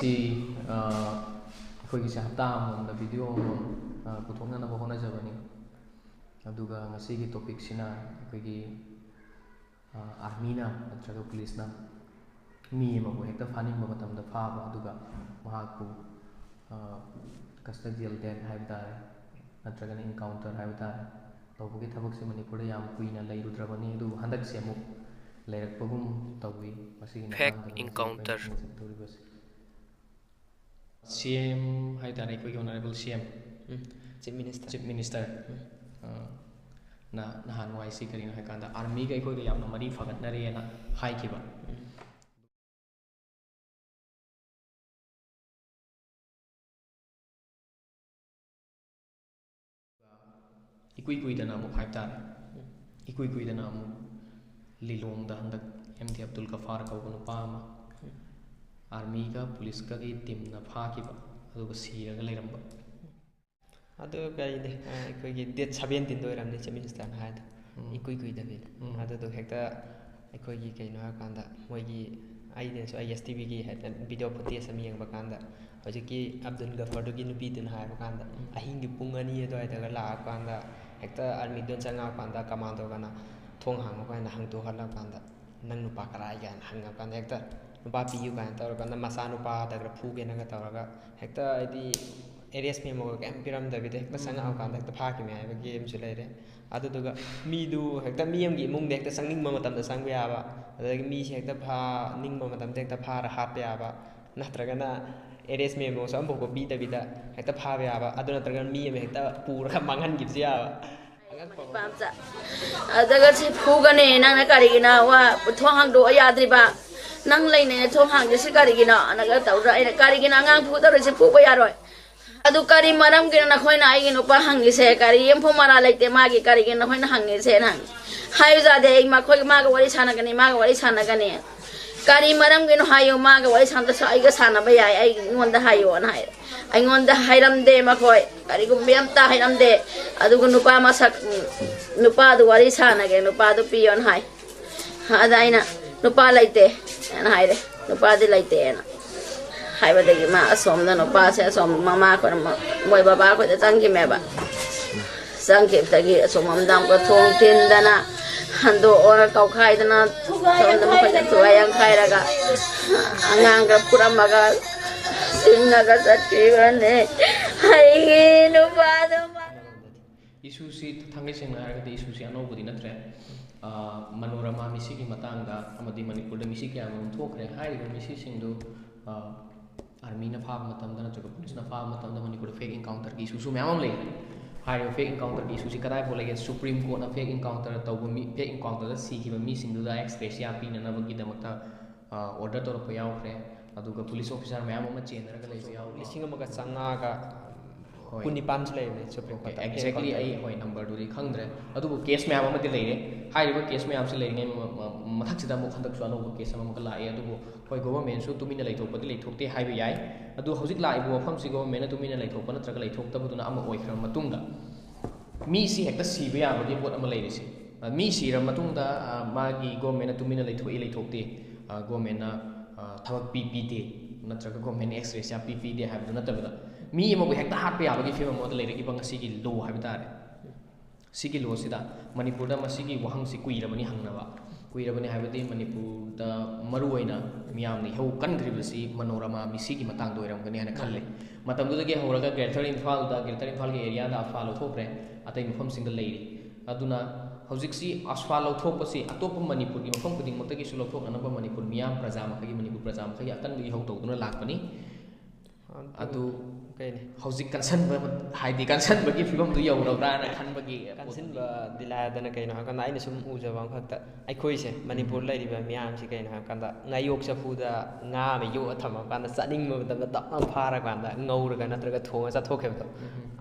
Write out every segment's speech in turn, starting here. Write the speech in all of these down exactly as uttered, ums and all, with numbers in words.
ꯁꯤ ꯑꯩꯈꯣꯏꯒꯤꯁꯦ ꯍꯞꯇꯥ ꯑꯃꯃꯝꯗ ꯚꯤꯗꯤꯑꯣ ꯑꯃꯃꯝ ꯄꯨꯊꯣꯛꯅꯅꯕ ꯍꯣꯠꯅꯖꯕꯅꯤ꯫ ꯑꯗꯨꯒ ꯉꯁꯤꯒꯤ ꯇꯣꯄꯤꯛꯁꯤꯅ ꯑꯩꯈꯣꯏꯒꯤ ꯑꯥꯔꯃꯤꯅ ꯅꯠꯇ꯭ꯔꯒ ꯄꯨꯂꯤꯁꯅ ꯃꯤ ꯑꯃꯕꯨ ꯍꯦꯛꯇ ꯐꯥꯅꯤꯡꯕ ꯃꯇꯝꯗ ꯐꯥꯕ, ꯑꯗꯨꯒ ꯃꯍꯥꯛꯄꯨ ꯀꯁꯇꯗꯤꯌꯦꯜ ꯗꯦꯠ ꯍꯥꯏꯕ ꯇꯥꯔꯦ, ꯅꯠꯇ꯭ꯔꯒꯅ ꯏꯟꯀꯥꯎꯟꯇꯔ ꯍꯥꯏꯕ ꯇꯥꯔꯦ, ꯇꯧꯕꯒꯤ ꯊꯕꯛꯁꯦ ꯃꯅꯤꯄꯨꯔꯗ ꯌꯥꯝ ꯀꯨꯏꯅ ꯂꯩꯔꯨꯗ꯭ꯔꯕꯅꯤ꯫ ꯑꯗꯨꯕꯨ ꯍꯟꯗꯛꯁꯦ ꯑꯃꯨꯛ ꯂꯩꯔꯛꯄꯒꯨꯝ ꯇꯧꯏ꯫ ꯃꯁꯤꯒꯤ ꯐꯦꯛ ꯃꯇꯥꯡꯗ ꯉꯁꯤ ꯑꯩꯈꯣꯏꯅ ꯏꯟꯀꯥꯎꯟꯇꯔ꯫ ꯊꯦꯡꯅꯖꯒꯗꯧꯔꯤꯕꯁꯤ ꯁꯤ ꯑꯦꯝ ꯍꯥꯏ ꯇꯥꯔꯦ, ꯑꯩꯈꯣꯏꯒꯤ ꯑꯣꯅꯔꯦꯕꯜ ꯁꯤ ꯑꯦꯝ, ꯎꯝ, ꯆꯤꯐ ꯃꯤꯅꯤꯁꯇꯔ꯫ ꯆꯤꯐ ꯃꯤꯅꯤꯁꯇꯔ, ꯎꯝ꯫ ꯑ, ꯅ ꯅꯍꯥꯟꯋꯥꯏꯁꯤ ꯀꯔꯤꯅꯣ ꯍꯥꯏꯀꯥꯟꯗ ꯑꯥꯔꯃꯤꯒ ꯑꯩꯈꯣꯏꯒ ꯌꯥꯝꯅ ꯃꯔꯤ ꯐꯒꯠꯅꯔꯦꯅ ꯍꯥꯏꯈꯤꯕ꯫ ꯎꯝ꯫ ꯏꯀꯨꯏ ꯀꯨꯏꯗꯅ ꯑꯃꯨꯛ ꯍꯥꯏꯕ ꯇꯥꯔꯦ, ꯏꯀꯨꯏ ꯀꯨꯏꯗꯅ ꯑꯃꯨꯛ ꯂꯤꯂꯣꯡꯗ ꯍꯟꯗꯛ ꯑꯦꯝ ꯗꯤ ꯑꯕꯗꯨꯜ ꯒꯐꯥꯔ ꯀꯧꯕ ꯅꯨꯄꯥ ꯑꯃ ꯑꯥꯔꯃꯤꯒ ꯄꯨꯂꯤꯁꯀꯒꯤ ꯇꯤꯝꯅ ꯐꯥꯈꯤꯕ, ꯑꯗꯨꯒ ꯁꯤꯔꯒ ꯂꯩꯔꯝꯕ꯫ ꯑꯗꯨ ꯀꯔꯤꯅꯤ, ꯑ, ꯑꯩꯈꯣꯏꯒꯤ ꯗꯦꯠ ꯁꯕꯦꯟꯇꯤꯟꯗ ꯑꯣꯏꯔꯝꯅꯤ ꯆꯤꯐ ꯃꯤꯅꯤꯁꯇꯔꯅ ꯍꯥꯏꯗꯣ꯫ ꯎꯝ꯫ ꯏꯀꯨꯏ ꯀꯨꯏꯗꯕꯤꯗ꯫ ꯎꯝ꯫ ꯑꯗꯨꯗꯣ ꯍꯦꯛꯇ ꯑꯩꯈꯣꯏꯒꯤ ꯀꯩꯅꯣ ꯍꯥꯏꯔꯀꯥꯟꯗ ꯃꯣꯏꯒꯤ, ꯑꯩꯅꯁꯨ ꯑꯩ ꯑꯦꯁ ꯇꯤ ꯚꯤꯒꯤ ꯍꯥꯏꯐꯦꯠ ꯚꯤꯗꯤꯑꯣ ꯐꯨꯇꯦꯖ ꯑꯃ ꯌꯦꯡꯕ ꯀꯥꯟꯗ ꯍꯧꯖꯤꯛꯀꯤ ꯑꯕꯗꯨꯜ ꯒꯐꯔꯗꯨꯒꯤ ꯅꯨꯄꯤꯗꯨꯅ ꯍꯥꯏꯕ ꯀꯥꯟꯗ ꯎꯝ꯫ ꯑꯍꯤꯡꯒꯤ ꯄꯨꯡ ꯑꯅꯤ ꯑꯗꯨꯋꯥꯏꯗꯒ ꯂꯥꯛꯑꯀꯥꯟꯗ ꯍꯦꯛꯇ ꯑꯥꯔꯃꯤꯗꯨꯅ ꯆꯪꯉꯛꯑꯀꯥꯟꯗ ꯀꯃꯥꯟꯗꯣꯒꯅ ꯊꯣꯡ ꯍꯥꯡꯉꯣ ꯀꯥꯏꯅ ꯍꯥꯡꯗꯣꯛꯍꯜꯂꯀꯥꯟꯗ "ꯅꯪ ꯅꯨꯄꯥ ꯀꯔꯥꯏ?" ꯀꯥꯏꯅ ꯍꯪꯉꯀꯥꯟꯗ ꯍꯦꯛꯇ "ꯅꯨꯄꯥ ꯄꯤꯌꯨ" ꯀꯥꯏꯅ ꯇꯧꯔꯀꯥꯟꯗ ꯃꯆꯥꯅꯨꯄꯥꯗꯒ ꯐꯨꯒꯦꯅꯒ ꯇꯧꯔꯒ ꯍꯦꯛꯇ ꯍꯥꯏꯗꯤ ꯑꯦꯔꯦꯁ ꯃꯦꯃꯣꯒ ꯀꯩꯝ ꯄꯤꯔꯝꯗꯕꯤꯗ ꯍꯦꯛꯇ ꯎꯝ꯫ ꯆꯪꯉꯛꯑꯀꯥꯟꯗ ꯍꯦꯛꯇ ꯐꯥꯈꯤꯕ ꯍꯥꯏꯕꯒꯤ ꯑꯃꯁꯨ ꯂꯩꯔꯦ꯫ ꯑꯗꯨꯗꯨꯒ ꯃꯤꯗꯨ ꯍꯦꯛꯇ ꯃꯤ ꯑꯃꯒꯤ ꯏꯃꯨꯡꯗ ꯍꯦꯛꯇ ꯆꯪꯅꯤꯡꯕ ꯃꯇꯝꯗ ꯆꯪꯕ ꯌꯥꯕ, ꯑꯗꯨꯗꯒꯤ ꯃꯤꯁꯦ ꯍꯦꯛꯇ ꯐꯥꯅꯤꯡꯕ ꯃꯇꯝꯗ ꯍꯦꯛꯇ ꯐꯥꯔ ꯍꯥꯠꯄ ꯌꯥꯕ, ꯅꯠꯇ꯭ꯔꯒꯅ ꯑꯦꯔꯦꯁ ꯃꯦꯃꯣꯁꯨ ꯑꯃꯐꯥꯎꯕ ꯄꯤꯗꯕꯤꯗ ꯍꯦꯛꯇ ꯐꯥꯕ ꯌꯥꯕ, ꯑꯗꯨ ꯅꯠꯇ꯭ꯔꯒꯅ ꯃꯤ ꯑꯃ ꯍꯦꯛꯇ ꯄꯨꯔꯒ ꯃꯥꯡꯍꯟꯈꯤꯕꯁꯨ ꯌꯥꯕ꯫ ꯄꯥꯝꯆꯥ꯫ ꯑꯗꯨꯒ ꯁꯤ ꯐꯨꯒꯅꯤ, "ꯅꯪꯅ ꯀꯔꯤꯒꯤꯅꯣ ꯋꯥ ꯊꯣꯡ ꯍꯥꯡꯗꯣꯛꯑ ꯌꯥꯗ꯭ꯔꯤꯕ? ꯅꯪ ꯂꯩꯅꯩꯅ ꯊꯣꯡ ꯍꯥꯡꯗ꯭ꯔꯤꯁꯤ ꯀꯔꯤꯒꯤꯅꯣ?" ꯑꯅꯒ ꯇꯧꯗ꯭ꯔꯥ? ꯑꯩꯅ, "ꯀꯔꯤꯒꯤꯅꯣ ꯑꯉꯥꯡ ꯐꯨꯗꯧꯔꯤꯁꯤ? ꯐꯨꯕ ꯌꯥꯔꯣꯏ꯫ ꯑꯗꯨ ꯀꯔꯤ ꯃꯔꯝꯒꯤꯅꯣ ꯅꯈꯣꯏꯅ ꯑꯩꯒꯤ ꯅꯨꯄꯥ ꯍꯪꯉꯤꯁꯦ? ꯀꯔꯤ ꯃꯐꯨ ꯃꯔꯥ ꯂꯩꯇꯦ ꯃꯥꯒꯤ, ꯀꯔꯤꯒꯤꯅꯣ ꯅꯈꯣꯏꯅ ꯍꯪꯉꯤꯁꯦꯅ ꯍꯪꯉꯤ꯫ ꯍꯥꯏꯕ ꯌꯥꯗꯦ, ꯑꯩ ꯃꯈꯣꯏ ꯃꯥꯒ ꯋꯥꯔꯤ ꯁꯥꯟꯅꯒꯅꯤ, ꯃꯥꯒ ꯋꯥꯔꯤ ꯁꯥꯟꯅꯒꯅꯤ꯫ ꯀꯔꯤ ꯃꯔꯝꯒꯤꯅꯣ ꯍꯥꯏꯌꯨ, ꯃꯥꯒ ꯋꯥꯔꯤ ꯁꯥꯟꯅꯗꯁꯨ ꯑꯩꯒ ꯁꯥꯟꯅꯕ ꯌꯥꯏ, ꯑꯩꯉꯣꯟꯗ ꯍꯥꯏꯌꯣꯅ ꯍꯥꯏꯔꯦ꯫ ꯑꯩꯉꯣꯟꯗ ꯍꯥꯏꯔꯝꯗꯦ ꯃꯈꯣꯏ, ꯀꯔꯤꯒꯨꯝꯕ ꯑꯝꯇ ꯍꯥꯏꯔꯝꯗꯦ꯫ ꯑꯗꯨꯒ ꯅꯨꯄꯥ ꯃꯁꯛ, ꯅꯨꯄꯥꯗꯨ ꯋꯥꯔꯤ ꯁꯥꯟꯅꯒꯦ, ꯅꯨꯄꯥꯗꯨ ꯄꯤꯌꯣꯅ ꯍꯥꯏ꯫ ꯑꯗ ꯑꯩꯅ, "ꯅꯨꯄꯥ ꯂꯩꯇꯦ" ꯍꯥꯏꯅ ꯍꯥꯏꯔꯦ, "ꯅꯨꯄꯥꯗꯤ ꯂꯩꯇꯦꯅ"꯫ ꯍꯥꯏꯕꯗꯒꯤ ꯃꯥ ꯑꯁꯣꯝꯗ ꯅꯨꯄꯥꯁꯦ ꯑꯁꯣꯝ ꯃꯃꯥ ꯑꯩꯈꯣꯏꯅ ꯃ-, ꯃꯣꯏ ꯕꯕꯥ ꯑꯩꯈꯣꯏꯗ ꯆꯪꯈꯤꯃꯦꯕ꯫ ꯆꯪꯈꯤꯕꯗꯒꯤ ꯑꯁꯣꯝ ꯑꯃꯗ ꯑꯃꯨꯛꯀ ꯊꯣꯡ ꯊꯤꯟꯗꯅ ꯍꯟꯗꯣꯛꯑꯣꯅ ꯀꯧꯈꯥꯏꯗꯅ ꯁꯣꯝꯗ ꯃꯈꯣꯏꯅ ꯊꯨꯒꯥꯏ ꯌꯥꯡꯈꯥꯏꯔꯒ ꯑꯉꯥꯡꯒ ꯐꯨꯔꯝꯃꯒ ꯆꯤꯡꯉꯒ ꯆꯠꯈꯤꯕꯅꯦ꯫ ꯑꯩꯒꯤ ꯅꯨꯄꯥꯗꯣ ꯃꯥ- ꯏꯁꯨꯁꯤ ꯊꯥꯡꯒꯩ ꯁꯦꯡꯅ ꯍꯥꯏꯔꯒꯗꯤ ꯏꯁꯨꯁꯤ ꯑꯅꯧꯕꯗꯤ ꯅꯠꯇ꯭ꯔꯦ꯫ ꯑ, ꯃꯅꯣꯔꯃꯥ ꯃꯤꯁꯤꯒꯤ ꯃꯇꯥꯡꯗ ꯑꯃꯗꯤ ꯃꯅꯤꯄꯨꯔꯗ ꯃꯤꯁꯤ ꯀꯌꯥ ꯑꯃꯔꯣꯝ ꯊꯣꯛꯈ꯭ꯔꯦ꯫ ꯍꯥꯏꯔꯤꯕ ꯃꯤꯁꯤꯁꯤꯡꯗꯨ, ꯑ, ꯑꯥꯔꯃꯤꯅ ꯐꯥꯕ ꯃꯇꯝꯗ ꯅꯠꯇ꯭ꯔꯒ ꯄꯨꯂꯤꯁꯅ ꯐꯥꯕ ꯃꯇꯝꯗ ꯃꯅꯤꯄꯨꯔꯗ fake encounterꯒꯤ ꯏꯁꯨꯁꯨ ꯃꯌꯥꯝ ꯑꯃ ꯂꯩ꯫ ꯍꯥꯏꯔꯤꯕ fake encounterꯒꯤ ꯏꯁꯨꯁꯤ ꯀꯗꯥꯏꯐꯥꯎ ꯂꯩꯒꯦ? Supreme Courtꯅ fake encounter ꯇꯧꯕ ꯃꯤ, fake encounterꯗ ꯁꯤꯈꯤꯕ ꯃꯤꯁꯤꯡꯗꯨꯗ ex gratia ꯄꯤꯅꯅꯕꯒꯤꯗꯃꯛꯇ, ꯑ, order ꯇꯧꯔꯛꯄ ꯌꯥꯎꯈ꯭ꯔꯦ꯫ ꯑꯗꯨꯒ ꯄꯨꯂꯤꯁ ꯑꯣꯐꯤꯁꯔ ꯃꯌꯥꯝ ꯑꯃ ꯆꯦꯟꯅꯔꯒ ꯂꯩꯕ ꯌꯥꯎꯈ꯭ꯔꯦ꯫ ꯂꯤꯁꯤꯡ ꯑꯃꯒ ꯆꯥꯝꯃꯉꯥꯒ ꯍꯣꯏ꯫ ꯀꯨꯟꯅꯤꯄꯥꯟꯁꯨ ꯂꯩꯕꯅꯦ Supreme Courtꯇ꯫ Exactly, ꯑꯩ ꯍꯣꯏ numberꯗꯨꯗꯤ ꯈꯪꯗ꯭ꯔꯦ꯫ ꯑꯗꯨꯕꯨ case ꯃꯌꯥꯝ ꯑꯃꯗꯤ ꯂꯩꯔꯦ꯫ ꯍꯥꯏꯔꯤꯕ case ꯃꯌꯥꯝꯁꯤ ꯂꯩꯔꯤꯉꯩ ꯃ-, ꯃ-, ꯃꯊꯛꯁꯤꯗ ꯑꯃꯨꯛ ꯍꯟꯗꯛꯁꯨ ꯑꯅꯧꯕ case ꯑꯃꯃꯨꯛꯀ ꯂꯥꯛꯑꯦ꯫ ꯑꯗꯨꯕꯨ ꯍꯣꯏ, governmentꯁꯨ ꯇꯨꯃꯤꯟꯅ ꯂꯩꯊꯣꯛꯄꯗꯤ ꯂꯩꯊꯣꯛꯇꯦ ꯍꯥꯏꯕ ꯌꯥꯏ꯫ ꯑꯗꯨ ꯍꯧꯖꯤꯛ ꯂꯥꯛꯏꯕ ꯋꯥꯐꯝꯁꯤ governmentꯅ ꯇꯨꯃꯤꯟꯅ ꯂꯩꯊꯣꯛꯄ ꯅꯠꯇ꯭ꯔꯒ ꯂꯩꯊꯣꯛꯇꯕꯗꯨꯅ ꯑꯃ ꯑꯣꯏꯈ꯭ꯔꯕ ꯃꯇꯨꯡꯗ, ꯃꯤꯁꯤ ꯍꯦꯛꯇ ꯁꯤꯕ ꯌꯥꯕꯒꯤ ꯄꯣꯠ ꯑꯃ ꯂꯩꯔꯤꯁꯦ꯫ ꯑ, ꯃꯤ ꯁꯤꯔ ꯃꯇꯨꯡꯗ, ꯑ, ꯃꯥꯒꯤ governmentꯅ ꯇꯨꯃꯤꯟꯅ ꯂꯩꯊꯣꯛꯏ ꯂꯩꯊꯣꯛꯇꯦ, ꯑ, governmentꯅ, ꯑ, ꯊꯕꯛ ꯄꯤ ꯄꯤꯗꯦ, ꯅꯠꯇ꯭ꯔꯒ governmentꯅ ex gratia ꯄꯤ ꯄꯤꯗꯦ ꯍꯥꯏꯕꯗꯨ ꯅꯠꯇꯕꯗ, ꯃꯤ ꯑꯃꯕꯨ ꯍꯦꯛꯇ ꯍꯥꯠꯄ ꯌꯥꯕꯒꯤ ꯐꯤꯕꯝ ꯑꯃꯗ ꯂꯩꯔꯛꯏꯕ ꯉꯁꯤꯒꯤ law ꯍꯥꯏꯕ ꯇꯥꯔꯦ꯫ ꯁꯤꯒꯤ lawꯁꯤꯗ ꯃꯅꯤꯄꯨꯔꯗ ꯃꯁꯤꯒꯤ ꯋꯥꯍꯪꯁꯤ ꯀꯨꯏꯔꯕꯅꯤ ꯍꯪꯅꯕ꯫ ꯀꯨꯏꯔꯕꯅꯤ ꯍꯥꯏꯕꯗꯤ ꯃꯅꯤꯄꯨꯔꯗ ꯃꯔꯨꯑꯣꯏꯅ ꯃꯤꯌꯥꯝꯅ ꯏꯍꯧ ꯀꯟꯈ꯭ꯔꯤꯕꯁꯤ ꯃꯅꯣꯔꯃꯥ ꯃꯤꯁꯤꯒꯤ ꯃꯇꯥꯡꯗ ꯑꯣꯏꯔꯝꯒꯅꯤ ꯍꯥꯏꯅ ꯈꯜꯂꯤ꯫ ꯃꯇꯝꯗꯨꯗꯒꯤ ꯍꯧꯔꯒ Greater ꯏꯝꯐꯥꯜꯗ, Greater ꯏꯝꯐꯥꯜꯒꯤ areaꯗ AFSPA ꯂꯧꯊꯣꯛꯈ꯭ꯔꯦ, ꯑꯇꯩ ꯃꯐꯝꯁꯤꯡꯗ ꯂꯩꯔꯤ꯫ ꯑꯗꯨꯅ ꯍꯧꯖꯤꯛꯁꯤ AFSPA ꯂꯧꯊꯣꯛꯄꯁꯤ ꯑꯇꯣꯞꯄ ꯃꯅꯤꯄꯨꯔꯒꯤ ꯃꯐꯝ ꯈꯨꯗꯤꯡꯃꯛꯇꯒꯤꯁꯨ ꯂꯧꯊꯣꯛꯅꯅꯕ ꯃꯅꯤꯄꯨꯔ ꯃꯤꯌꯥꯝ ꯄ꯭ꯔꯖꯥ ꯃꯈꯩꯒꯤ, ꯃꯅꯤꯄꯨꯔ ꯄ꯭ꯔꯖꯥ ꯃꯈꯩꯒꯤ ꯑꯀꯟꯕ ꯏꯍꯧ ꯇꯧꯗꯨꯅ ꯂꯥꯛꯄꯅꯤ꯫ ꯑꯗꯨ ꯀꯩꯅꯤ? ꯍꯧꯖꯤꯛ ꯀꯟꯁꯟꯕ, ꯍꯥꯏꯗꯤ ꯀꯟꯁꯟꯕꯒꯤ ꯐꯤꯕꯝꯗꯨ ꯌꯧꯔꯕ꯭ꯔꯥꯅ ꯈꯟꯕꯒꯤ ꯄꯣꯠꯇꯨꯅꯤ꯫ ꯀꯟꯁꯤꯟꯕꯗꯤ ꯂꯥꯏꯔꯗꯅ, ꯀꯩꯅꯣ ꯍꯥꯏꯔꯀꯥꯟꯗ ꯑꯩꯅ ꯁꯨꯝ ꯎꯖꯕ ꯑꯃꯈꯛꯇ, ꯑꯩꯈꯣꯏꯁꯦ ꯃꯅꯤꯄꯨꯔ ꯂꯩꯔꯤꯕ ꯃꯤꯌꯥꯝꯁꯤ ꯀꯩꯅꯣ ꯍꯥꯏꯔꯀꯥꯟꯗ ꯉꯥꯌꯣꯛ ꯆꯐꯨꯗ ꯉꯥ ꯑꯃ ꯌꯣꯛꯑ ꯊꯝꯃꯀꯥꯟꯗ ꯆꯥꯅꯤꯡꯕ ꯃꯇꯝꯗ ꯇꯞꯅ ꯐꯥꯔꯀꯥꯟꯗ ꯉꯧꯔꯒ ꯅꯠꯇ꯭ꯔꯒ ꯊꯣꯡꯉ ꯆꯥꯊꯣꯛꯈꯤꯕꯗꯣ,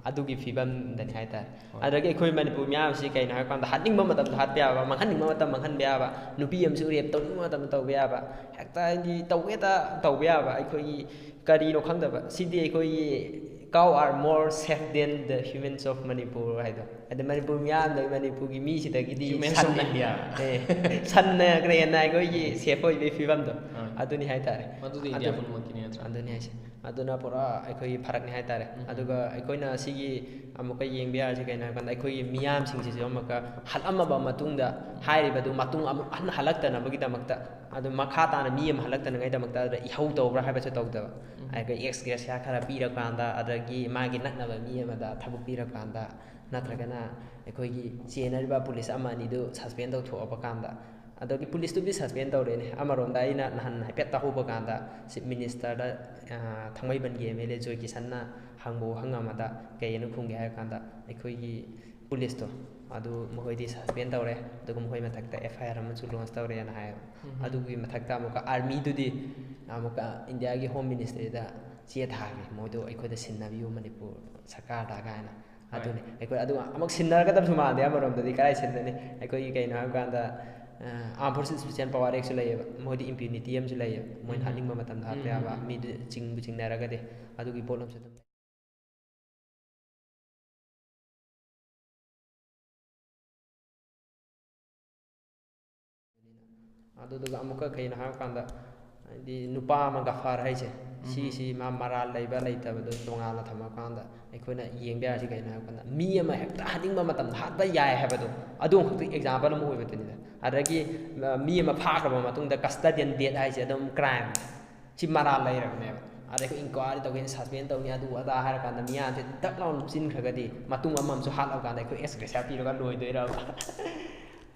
ꯑꯗꯨꯒꯤ ꯐꯤꯕꯝꯗꯅꯤ ꯍꯥꯏꯇꯥꯔꯦ꯫ ꯑꯗꯒꯤ ꯑꯩꯈꯣꯏ ꯃꯅꯤꯄꯨꯔ ꯃꯤꯌꯥꯝꯁꯤ ꯀꯩꯅꯣ ꯍꯥꯏꯔꯀꯥꯟꯗ ꯍꯥꯠꯅꯤꯡꯕ ꯃꯇꯝꯗ ꯍꯥꯠꯄ ꯌꯥꯕ, ꯃꯥꯡꯍꯟꯅꯤꯡꯕ ꯃꯇꯝ ꯃꯥꯡꯍꯟꯕ ꯌꯥꯕ, ꯅꯨꯄꯤ ꯑꯃꯁꯨ rape ꯇꯧꯅꯤꯡꯕ ꯃꯇꯝꯗ ꯇꯧꯕ ꯌꯥꯕ, ꯍꯦꯛꯇ ꯍꯥꯏꯗꯤ ꯇꯧꯒꯦꯇ ꯇꯧꯕ ꯌꯥꯕ, ꯑꯩꯈꯣꯏꯒꯤ ꯀꯔꯤꯅꯣ ꯈꯪꯗꯕ꯫ ꯁꯤꯗꯤ ꯑꯩꯈꯣꯏꯒꯤ "Cow are more safe than the humans of Manipur" ꯍꯥꯏꯗꯣ, ꯍꯥꯏꯗꯤ ꯃꯅꯤꯄꯨꯔ ꯃꯤꯌꯥꯝꯗꯒꯤ, ꯃꯅꯤꯄꯨꯔꯒꯤ ꯃꯤꯁꯤꯗꯒꯤꯗꯤ Humans of ꯁꯟꯅ India. ꯑꯦ, ꯁꯟꯅ ꯍꯦꯟꯅ ꯑꯩꯈꯣꯏꯒꯤ ꯁꯦꯐ ꯑꯣꯏꯕꯒꯤ ꯐꯤꯕꯝꯗꯣ ꯑꯥ. ꯑꯗꯨꯅꯤ ꯍꯥꯏꯇꯥꯔꯦ. ꯃꯗꯨꯗꯤ ꯑꯗꯨ- ꯏꯟꯗꯤꯌꯥ ꯄꯨꯝꯅꯃꯛꯀꯤꯅꯤ ꯅꯠꯇ꯭ꯔꯥ? ꯑꯗꯨꯅꯤ ꯍꯥꯏꯁꯦ. ꯑꯗꯨꯅ ꯄꯨꯔꯥ ꯑꯩꯈꯣꯏꯒꯤ ꯐꯔꯛꯅꯤ ꯍꯥꯏꯇꯥꯔꯦ. ꯎꯝ. ꯑꯗꯨꯒ ꯑꯩꯈꯣꯏꯅ ꯁꯤꯒꯤ ꯑꯃꯨꯛꯀ ꯌꯦꯡꯕ ꯌꯥꯔꯤꯁꯦ ꯀꯩꯅꯣ ꯍꯥꯏꯕ ꯀꯥꯟꯗ, ꯑꯩꯈꯣꯏꯒꯤ ꯃꯤꯌꯥꯝꯁꯤꯡꯁꯤꯁꯨ ꯑꯃꯨꯛꯀ ꯍꯠꯂꯝꯃꯕ ꯃꯇꯨꯡꯗ, ꯍꯥꯏꯔꯤꯕꯗꯨ ꯃꯇꯨꯡ ꯑꯃꯨꯛ ꯍꯟꯅ ꯍꯜꯂꯛꯇꯅꯕꯒꯤꯗꯃꯛꯇ, ꯑꯗꯨ ꯃꯈꯥ ꯇꯥꯅ ꯃꯤ ꯑꯃ ꯍꯜꯂꯛꯇꯅꯉꯩꯗꯃꯛꯇ ꯑꯗꯨꯗ ꯏꯍꯧ ꯇꯧꯕ꯭ꯔꯥ ꯍꯥꯏꯕꯁꯨ ꯇꯧꯗꯕ. ꯎꯝ. ꯑꯩꯈꯣꯏ ꯑꯦꯛꯁ ꯒ꯭ꯔꯦꯁꯤꯌꯥ ꯈꯔ ꯄꯤꯔꯀꯥꯟꯗ, ꯑꯗꯒꯤ ꯃꯥꯒꯤ ꯅꯛꯅꯕ ꯃꯤ ꯑꯃꯗ ꯊꯕꯛ ꯄꯤꯔꯀꯥꯟꯗ, ꯅꯠꯇ꯭ꯔꯒꯅ ꯑꯩꯈꯣꯏꯒꯤ ꯆꯦꯟꯅꯔꯤꯕ ꯄꯨꯂꯤꯁ ꯑꯃ ꯑꯅꯤꯗꯨ ꯁꯁꯄꯦꯟ ꯇꯧꯊꯣꯛꯑꯕ ꯀꯥꯟꯗ, ꯑꯗꯒꯤ ꯄꯨꯂꯤꯁꯇꯨꯗꯤ ꯁꯁꯄꯦꯟ ꯇꯧꯔꯦꯅꯦ. ꯑꯃꯔꯣꯝꯗ ꯑꯩꯅ ꯅꯍꯥꯟ ꯍꯥꯏꯐꯦꯠ ꯇꯥꯍꯧꯕ ꯀꯥꯟꯗ, ꯆꯤꯐ ꯃꯤꯅꯤꯁꯇꯔꯗ, ꯑ, ꯊꯥꯡꯃꯩꯕꯟꯒꯤ ꯑꯦꯝ ꯑꯦꯜ ꯑꯦ ꯖꯣꯏ ꯀꯤꯁꯟꯅ ꯍꯪꯕꯨ ꯍꯪꯉꯝꯕꯗ ꯀꯩ ꯍꯥꯏꯅ ꯈꯨꯝꯒꯦ ꯍꯥꯏꯔ ꯀꯥꯟꯗ, ꯑꯩꯈꯣꯏꯒꯤ ꯄꯨꯂꯤꯁꯇꯣ ꯑꯗꯨ ꯃꯈꯣꯏꯗꯤ ꯁꯁꯄꯦꯟ ꯇꯧꯔꯦ, ꯑꯗꯨꯒ ꯃꯈꯣꯏ ꯃꯊꯛꯇ ꯑꯦꯐ ꯑꯥꯏ ꯑꯥꯔ ꯑꯃꯁꯨ ꯂꯣꯟꯁ ꯇꯧꯔꯦꯅ ꯍꯥꯏꯌꯦꯕ. ꯎꯝ. ꯑꯗꯨꯒꯤ ꯃꯊꯛꯇ ꯑꯃꯨꯛꯀ ꯑꯥꯔꯃꯤꯗꯨꯗꯤ ꯑꯃꯨꯛꯀ ꯏꯟꯗꯤꯌꯥꯒꯤ ꯍꯣꯝ ꯃꯤꯅꯤꯁꯇ꯭ꯔꯤꯗ ꯆꯦ ꯊꯥꯈ꯭ꯔꯦ, "ꯃꯣꯏꯗꯣ ꯑꯩꯈꯣꯏꯗ ꯁꯤꯟꯅꯕꯤꯌꯨ, ꯃꯅꯤꯄꯨꯔ ꯁꯔꯀꯥꯔꯗ" ꯀꯥꯏꯅ. ꯍꯣꯏ. ꯑꯗꯨꯅꯤ ꯑꯩꯈꯣꯏ ꯑꯗꯨ ꯑꯃꯨꯛ ꯁꯤꯟꯅꯔꯒꯗꯕꯁꯨ ꯃꯥꯟꯗꯦ ꯑꯃꯔꯣꯝꯗꯗꯤ. ꯀꯗꯥꯏ ꯁꯤꯟꯅꯅꯤ? ꯑꯩꯈꯣꯏꯒꯤ ꯀꯩꯅꯣ ꯍꯥꯏꯕ ꯀꯥꯟꯗ, ꯑ, Armed Forces Special Power Actꯁꯨ ꯂꯩꯌꯦꯕ, ꯃꯣꯏꯗꯤ ꯏꯝꯄ꯭ꯌꯨꯅꯤꯇꯤ ꯑꯃꯁꯨ ꯂꯩꯌꯦꯕ, ꯃꯣꯏꯅ ꯎꯝ. ꯍꯥꯠꯅꯤꯡꯕ ꯃꯇꯝꯗ ꯍꯥꯠꯄ ꯎꯝ, ꯌꯥꯕ, ꯎꯝ, ꯎꯝ. ꯃꯤꯗꯨ ꯆꯤꯡꯕꯨ ꯆꯤꯡꯅꯔꯒꯗꯤ ꯑꯗꯨꯒꯤ ꯄꯣꯠ ꯑꯃꯁꯨ ꯑꯗꯨꯝ ꯂꯩ. ꯑꯗꯨꯗꯨꯒ ꯑꯃꯨꯛꯀ ꯀꯩꯅꯣ ꯍꯥꯏꯕ ꯀꯥꯟꯗ, ꯍꯥꯏꯗꯤ ꯅꯨꯄꯥ ꯑꯃ ꯒꯐꯥꯔ ꯍꯥꯏꯁꯦ, ꯎꯝ. ꯁꯤꯁꯤ ꯃꯥ ꯃꯔꯥꯜ ꯂꯩꯕ ꯂꯩꯇꯕꯗꯣ ꯇꯣꯉꯥꯟꯅ ꯊꯝꯃꯀꯥꯟꯗ, ꯑꯩꯈꯣꯏꯅ ꯌꯦꯡꯕ ꯌꯥꯔꯤꯁꯤ ꯀꯩꯅꯣ ꯍꯥꯏꯕ ꯀꯥꯟꯗ, ꯃꯤ ꯑꯃ ꯍꯦꯛꯇ ꯍꯥꯠꯅꯤꯡꯕ ꯃꯇꯝꯗ ꯍꯥꯠꯄ ꯌꯥꯏ ꯍꯥꯏꯕꯗꯣ, ꯑꯗꯨ ꯑꯃꯈꯛꯇ ꯑꯦꯛꯖꯥꯝꯄꯜ ꯑꯃ ꯑꯣꯏꯕꯗꯨꯅꯤꯗ. ꯑꯗꯒꯤ, ꯑ, ꯃꯤ ꯑꯃ ꯐꯥꯈ꯭ꯔꯕ ꯃꯇꯨꯡꯗ custodial death ꯍꯥꯏꯁꯦ ꯑꯗꯨꯝ ꯀ꯭ꯔꯥꯏꯝ, ꯁꯤ ꯃꯔꯥꯜ ꯂꯩꯔꯕꯅꯦꯕ. ꯑꯗ ꯑꯩꯈꯣꯏ ꯏꯟꯀ꯭ꯋꯥꯏꯔꯤ ꯇꯧꯒꯦꯅ, ꯁꯁꯄꯦꯟ ꯇꯧꯅꯤ, ꯑꯗꯨ ꯑꯗꯥ ꯍꯥꯏꯔꯀꯥꯟꯗ ꯃꯤꯌꯥꯝꯁꯦ ꯗꯛ ꯂꯥꯎꯅ ꯂꯨꯞꯁꯤꯟꯈ꯭ꯔꯒꯗꯤ, ꯃꯇꯨꯡ ꯑꯃ ꯑꯃꯁꯨ ꯍꯥꯠꯂꯀꯥꯟꯗ ꯑꯩꯈꯣꯏ ꯑꯦꯛꯁ ꯒ꯭ꯔꯦꯁꯤꯌꯥ ꯄꯤꯔꯒ ꯂꯣꯏꯗꯣꯏꯔꯕ?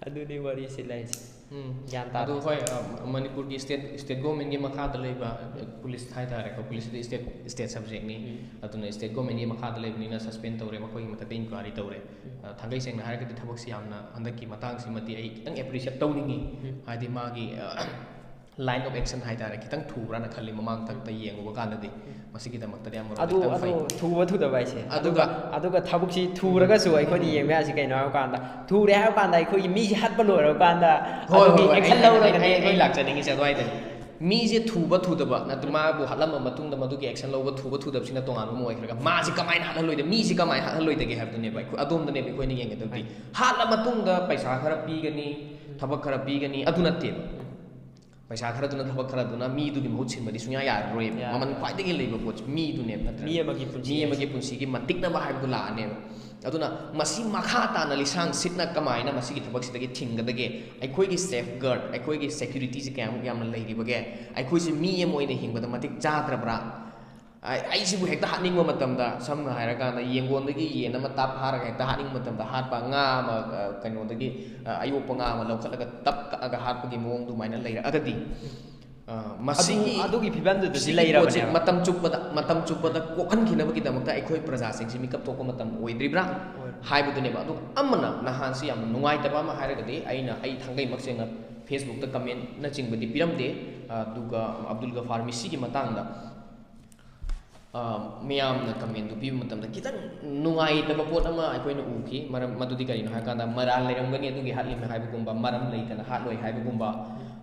ꯑꯗꯨꯅꯤ ꯋꯥꯔꯤꯁꯤ ꯂꯩꯔꯤꯁꯦ. ꯎꯝ. ꯒ꯭ꯌꯥꯟ ꯑꯗꯨ ꯇꯥꯗꯦ. ꯍꯣꯏ, ꯑ, ꯃꯅꯤꯄꯨꯔꯒꯤ ꯁ꯭ꯇꯦꯠ, ꯁ꯭ꯇꯦꯠ ꯒꯣꯔꯃꯦꯟꯒꯤ ꯃꯈꯥꯗ ꯂꯩꯕ ꯄꯨꯂꯤꯁ ꯍꯥꯏꯇꯥꯔꯦꯀꯣ, ꯄꯨꯂꯤꯁꯁꯤꯗꯤ ꯁ꯭ꯇꯦꯠ, ꯁ꯭ꯇꯦꯠ ꯁꯕꯖꯦꯛꯅꯤ. ꯎꯝ. ꯑꯗꯨꯅ ꯁ꯭ꯇꯦꯠ ꯒꯣꯔꯃꯦꯟꯒꯤ ꯃꯈꯥꯗ ꯂꯩꯕꯅꯤꯅ ꯁꯁꯄꯦꯟ ꯇꯧꯔꯦ, ꯃꯈꯣꯏꯒꯤ ꯃꯊꯛꯇ ꯏꯟꯀ꯭ꯋꯥꯏꯔꯤ ꯇꯧꯔꯦ. ꯎꯝ. ꯑ, ꯊꯥꯡꯒꯩ ꯁꯦꯡꯅ ꯍꯥꯏꯔꯒꯗꯤ ꯊꯕꯛꯁꯤ ꯌꯥꯝꯅ ꯍꯟꯗꯛꯀꯤ ꯃꯇꯥꯡꯁꯤꯃꯗꯤ ꯑꯩ ꯈꯤꯇꯪ ꯑꯦꯄ꯭ꯔꯤꯁꯤꯌꯦꯠ ꯇꯧꯅꯤꯡꯉꯤ. ꯎꯝ. ꯍꯥꯏꯗꯤ ꯃꯥꯒꯤ, ꯑ, line of action ꯍꯥꯏꯇꯥꯔꯦ, ꯈꯤꯇꯪ ꯊꯨꯕ꯭ꯔꯥꯅ ꯈꯜꯂꯤ ꯃꯃꯥꯡ ꯊꯛꯇ ꯌꯦꯡꯉꯨꯕ ꯀꯥꯟꯗꯗꯤ. ꯃꯁꯤꯒꯤꯗꯃꯛꯇꯗꯤ ꯑꯃꯔꯣꯝꯗ ꯑꯗꯨ ꯈꯤꯇꯪ ꯑꯗꯨ ꯐꯩ. ꯊꯨꯕ ꯊꯨꯗꯕ ꯍꯥꯏꯁꯦ. ꯑꯗꯨꯒ ꯑꯗꯨꯒ ꯑꯗꯨꯒ ꯊꯕꯛꯁꯤ ꯊꯨꯔꯒꯁꯨ ꯑꯩꯈꯣꯏꯅ ꯌꯦꯡꯕ ꯌꯥꯔꯤꯁꯤ ꯀꯩꯅꯣ ꯍꯥꯏꯕ ꯀꯥꯟꯗ, ꯊꯨꯔꯦ ꯍꯥꯏꯕ ꯀꯥꯟꯗ ꯑꯩꯈꯣꯏꯒꯤ ꯃꯤꯁꯤ ꯍꯥꯠꯄ ꯂꯣꯏꯔꯕ ꯀꯥꯟꯗ ꯍꯣꯏ, ꯑꯗꯨꯒꯤ ꯍꯣꯏ, ꯍꯣꯏ. action ꯑꯩ, ꯑꯩ, ꯂꯧꯔꯒꯗꯤ ꯑꯩ, ꯑꯩ ꯑꯩꯈꯣꯏ ꯂꯥꯛꯆꯅꯤꯡꯉꯤꯁꯦ ꯑꯗꯨꯋꯥꯏꯗꯅꯤ. ꯃꯤꯁꯦ ꯊꯨꯕ ꯊꯨꯗꯕ ꯅꯠꯇ꯭ꯔ, ꯃꯥꯕꯨ ꯍꯥꯠꯂꯝꯕ ꯃꯇꯨꯡꯗ ꯃꯗꯨꯒꯤ action ꯂꯧꯕ ꯊꯨꯕ ꯊꯨꯗꯕꯁꯤꯅ ꯇꯣꯉꯥꯟꯕ ꯑꯃ ꯑꯣꯏꯈ꯭ꯔꯒ, ꯃꯥꯁꯦ ꯀꯃꯥꯏꯅ ꯍꯥꯠꯍꯜꯂꯣꯏꯗ, ꯃꯤꯁꯦ ꯀꯃꯥꯏꯅ ꯍꯥꯠꯍꯜꯂꯣꯏꯗꯒꯦ ꯍꯥꯏꯕꯗꯨꯅꯦꯕ ꯑꯩꯈꯣꯏ, ꯑꯗꯣꯝꯗꯅꯦꯕ ꯑꯩꯈꯣꯏꯅ ꯌꯦꯡꯒꯗꯕꯗꯤ꯫ ꯍꯥꯠꯂ ꯃꯇꯨꯡꯗ ꯄꯩꯁꯥ ꯈꯔ ꯄꯤꯒꯅꯤ, ꯊꯕꯛ ꯈꯔ ꯄꯤꯒꯅꯤ, ꯑꯗꯨ ꯅꯠꯇꯦꯕ꯫ ꯄꯩꯁꯥ ꯈꯔꯗꯨꯅ, ꯊꯕꯛ ꯈꯔꯗꯨꯅ ꯃꯤꯗꯨꯒꯤ ꯃꯍꯨꯠ ꯁꯤꯟꯕꯗꯤ ꯁꯨꯡꯌꯥ ꯌꯥꯔꯔꯣꯏꯕ꯫ ꯌꯥꯔꯔꯣꯏ꯫ ꯃꯃꯜ ꯈ꯭ꯋꯥꯏꯗꯒꯤ ꯂꯩꯕ ꯄꯣꯠꯁꯦ ꯃꯤꯗꯨꯅꯦꯕ, ꯅꯠꯇ꯭ꯔꯥ? ꯃꯤ ꯑꯃꯒꯤ ꯄꯨꯟꯁꯤ ꯃꯤ ꯍꯥꯏꯁꯦ꯫ ꯑꯃꯒꯤ ꯄꯨꯟꯁꯤꯒꯤ ꯃꯟꯇꯤꯛꯅꯕ ꯍꯥꯏꯕꯗꯨ ꯂꯥꯛꯑꯅꯦꯕ꯫ ꯑꯗꯨꯅ ꯃꯁꯤ ꯃꯈꯥ ꯇꯥꯅ ꯂꯤꯁꯥꯡ ꯁꯤꯠꯅ ꯀꯃꯥꯏꯅ ꯃꯁꯤꯒꯤ ꯊꯕꯛꯁꯤꯗꯒꯤ ꯊꯤꯡꯒꯗꯒꯦ? ꯑꯩꯈꯣꯏꯒꯤ safeguard, ꯑꯩꯈꯣꯏꯒꯤ securityꯁꯦ ꯀꯌꯥꯃꯨꯛ ꯌꯥꯝꯅ ꯂꯩꯔꯤꯕꯒꯦ? ꯑꯩꯈꯣꯏꯁꯦ ꯃꯤ ꯑꯃ ꯑꯣꯏꯅ ꯍꯤꯡꯕꯗ ꯃꯇꯤꯛ ꯆꯥꯗ꯭ꯔꯕ꯭ꯔꯥ? ꯑꯩ, ꯑꯩꯁꯤꯕꯨ ꯍꯦꯛꯇ ꯍꯥꯠꯅꯤꯡꯕ ꯃꯇꯝꯗ, ꯁꯝꯅ ꯍꯥꯏꯔꯀꯥꯟꯗ, ꯌꯦꯡꯒꯣꯟꯗꯒꯤ ꯌꯦꯟ ꯑꯃ ꯇꯞ ꯐꯥꯔꯒ ꯍꯦꯛꯇ ꯍꯥꯠꯅꯤꯡꯕ ꯃꯇꯝꯗ ꯍꯥꯠꯄ, ꯉꯥ ꯑꯃ, ꯑ, ꯀꯩꯅꯣꯗꯒꯤ, ꯑ, ꯑꯌꯣꯛꯄ ꯉꯥ ꯑꯃ ꯂꯧꯈꯠꯂꯒ ꯇꯞ ꯀꯛꯑꯒ ꯍꯥꯠꯄꯒꯤ ꯃꯑꯣꯡ ꯑꯗꯨꯃꯥꯏꯅ ꯂꯩꯔꯛꯑꯒꯗꯤ, ꯑ, ꯃꯁꯤꯒꯤ, ꯑꯗꯨ, ꯑꯗꯨꯒꯤ ꯐꯤꯕꯝꯗꯨꯗꯗꯤ ꯃꯁꯤꯒꯤ ꯂꯩꯔꯕꯅꯦꯕ꯫ ꯄꯣꯠꯁꯦ ꯃꯇꯝ ꯆꯨꯞꯄꯗ, ꯃꯇꯝ ꯆꯨꯞꯄꯗ ꯀꯣꯛꯍꯟꯈꯤꯅꯕꯒꯤꯗꯃꯛꯇ ꯑꯩꯈꯣꯏ ꯄ꯭ꯔꯖꯥꯁꯤꯡꯁꯤ ꯃꯤꯀꯞ ꯊꯣꯛꯄ ꯃꯇꯝ ꯑꯣꯏꯗ꯭ꯔꯤꯕ꯭ꯔꯥ? ꯑꯣꯏ꯫ ꯍꯥꯏꯕꯗꯨꯅꯦꯕ꯫ ꯑꯗꯨꯒ ꯑꯃꯅ, ꯅꯍꯥꯟꯁꯤ ꯌꯥꯝꯅ ꯅꯨꯡꯉꯥꯏꯇꯕ ꯑꯃ ꯍꯥꯏꯔꯒꯗꯤ, ꯑꯩꯅ, ꯑꯩ ꯊꯥꯡꯒꯩꯃꯛꯁꯦꯡꯅ Facebookꯇ commentꯅꯆꯤꯡꯕꯗꯤ ꯄꯤꯔꯝꯗꯦ, ꯑꯗꯨꯒ ꯑꯕꯗꯨꯜ ꯒꯐꯥꯔ ꯃꯤꯁꯤꯒꯤ ꯃꯇꯥꯡꯗ ꯑ, ꯃꯤꯌꯥꯝꯅ commentꯗꯨ ꯄꯤꯕ ꯃꯇꯝꯗ ꯈꯤꯇꯪ ꯅꯨꯡꯉꯥꯏꯇꯕ ꯄꯣꯠ ꯑꯃ ꯑꯩꯈꯣꯏꯅ ꯎꯈꯤ꯫ ꯃꯔꯝ, ꯃꯗꯨꯗꯤ ꯀꯔꯤꯅꯣ ꯍꯥꯏꯀꯥꯟꯗ, ꯃꯔꯥꯜ ꯂꯩꯔꯝꯒꯅꯤ ꯑꯗꯨꯒꯤ ꯍꯥꯠꯂꯤꯕꯅꯤ ꯍꯥꯏꯕꯒꯨꯝꯕ, ꯃꯔꯝ ꯂꯩꯇꯅ ꯍꯥꯠꯂꯣꯏ ꯍꯥꯏꯕꯒꯨꯝꯕ,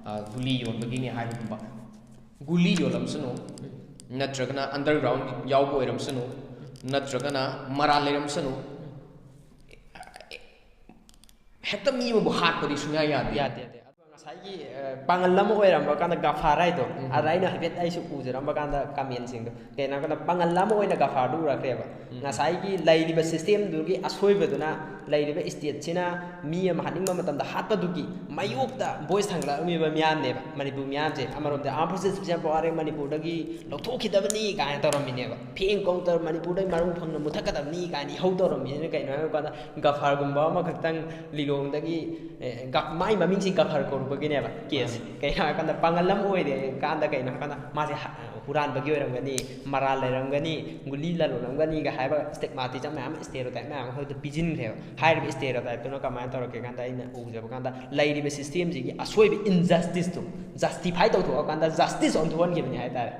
ꯑ, ꯒꯨꯂꯤ ꯌꯣꯟꯕꯒꯤꯅꯤ ꯍꯥꯏꯕꯒꯨꯝꯕ꯫ ꯒꯨꯂꯤ ꯌꯣꯜꯂꯝꯁꯅꯨ, ꯅꯠꯇ꯭ꯔꯒꯅ underground ꯌꯥꯎꯕ ꯑꯣꯏꯔꯝꯁꯅꯨ, ꯅꯠꯇ꯭ꯔꯒꯅ ꯃꯔꯥꯜ ꯂꯩꯔꯝꯁꯅꯨ, ꯍꯦꯛꯇ ꯃꯤ ꯑꯃꯕꯨ ꯍꯥꯠꯄꯗꯤ ꯁꯨꯡꯌꯥ ꯌꯥꯗꯦ꯫ ꯌꯥꯗꯦ, ꯌꯥꯗꯦ꯫ ꯑꯗꯨꯒ ꯉꯁꯥꯏꯒꯤ, ꯑ, ꯄꯥꯡꯒꯜ ꯑꯃ ꯑꯣꯏꯔꯝꯕ ꯀꯥꯟꯗ ꯒꯐꯥꯔ ꯍꯥꯏꯗꯣ, ꯎꯝ꯫ ꯑꯗ ꯑꯩꯅ ꯍꯥꯏꯐꯦꯠ ꯑꯩꯁꯨ ꯎꯖꯔꯝꯕ ꯀꯥꯟꯗ commentꯁꯤꯡꯗꯣ, ꯀꯩꯅꯣ ꯍꯥꯏꯔꯀꯥꯟꯗ ꯄꯥꯡꯒꯜ ꯑꯃ ꯑꯣꯏꯅ ꯒꯐꯥꯔꯗꯨ ꯎꯔꯛꯈ꯭ꯔꯦꯕ꯫ ꯎꯝ꯫ ꯉꯁꯥꯏꯒꯤ ꯂꯩꯔꯤꯕ systemꯗꯨꯒꯤ ꯑꯁꯣꯏꯕꯗꯨꯅ ꯂꯩꯔꯤꯕ stateꯁꯤꯅ ꯃꯤ ꯑꯃ ꯍꯥꯠꯅꯤꯡꯕ ꯃꯇꯝꯗ ꯍꯥꯠꯄꯗꯨꯒꯤ ꯃꯥꯌꯣꯛꯇ voice ꯊꯥꯡꯒꯠꯂꯛꯂꯝꯃꯤꯕ ꯃꯤꯌꯥꯝꯅꯦꯕ꯫ ꯃꯅꯤꯄꯨꯔ ꯃꯤꯌꯥꯝꯁꯦ, ꯑꯃꯔꯣꯝꯗ armed forces special power ꯃꯅꯤꯄꯨꯔꯗꯒꯤ ꯂꯧꯊꯣꯛꯈꯤꯗꯕꯅꯤ ꯀꯥꯏꯅ ꯇꯧꯔꯝꯃꯤꯅꯦꯕ꯫ ꯐꯦꯡ ꯀꯧꯇ ꯃꯅꯤꯄꯨꯔꯗꯒꯤ ꯃꯔꯨ ꯐꯪꯅ ꯃꯨꯊꯠꯀꯗꯕꯅꯤ ꯀꯥꯏꯅ ꯏꯍꯧ ꯇꯧꯔꯝꯃꯤꯁꯤꯅ ꯀꯩꯅꯣ ꯍꯥꯏꯕ ꯀꯥꯟꯗ, ꯒꯐꯥꯔꯒꯨꯝꯕ ꯑꯃꯈꯛꯇꯪ ꯂꯤꯂꯣꯡꯗꯒꯤ, ꯑꯦ, ꯒ-, ꯃꯥꯏ ꯃꯃꯤꯡꯁꯤ ꯒꯐꯥꯔ ꯀꯧꯔꯨꯕꯒꯤꯅꯦꯕ case꯫ ꯃꯥꯅꯤ꯫ ꯀꯩꯅꯣ ꯍꯥꯏꯔꯀꯥꯟꯗ ꯄꯥꯡꯒꯜ ꯑꯃ ꯑꯣꯏꯔꯦ ꯀꯥꯟꯗ, ꯀꯩꯅꯣ ꯍꯥꯏꯔꯀꯥꯟꯗ ꯃꯥꯁꯦ ꯍ-, ꯍꯨꯔꯥꯟꯕꯒꯤ ꯑꯣꯏꯔꯝꯒꯅꯤ, ꯃꯔꯥꯜ ꯂꯩꯔꯝꯒꯅꯤ, ꯒꯨꯂꯤ ꯂꯂꯣꯜꯂꯝꯒꯅꯤꯒ ꯍꯥꯏꯕ stigmatism ꯃꯌꯥꯝ ꯑꯃ, stereotype ꯃꯌꯥꯝ ꯑꯃ ꯑꯩꯈꯣꯏꯗ ꯄꯤꯁꯤꯟꯈ꯭ꯔꯦꯕ꯫ ꯍꯥꯏꯔꯤꯕ stereotypeꯇꯨꯅ ꯀꯃꯥꯏꯅ ꯇꯧꯔꯛꯀꯦ ꯀꯥꯟꯗ, ꯑꯩꯅ ꯎꯖꯕ ꯀꯥꯟꯗ ꯂꯩꯔꯤꯕ systemꯁꯤꯒꯤ ꯑꯁꯣꯏꯕ injusticeꯇꯣ justify ꯇꯧꯊꯣꯛꯑꯀꯥꯟꯗ justice ꯑꯣꯟꯊꯣꯛꯍꯟꯈꯤꯕꯅꯤ ꯍꯥꯏꯇꯥꯔꯦ꯫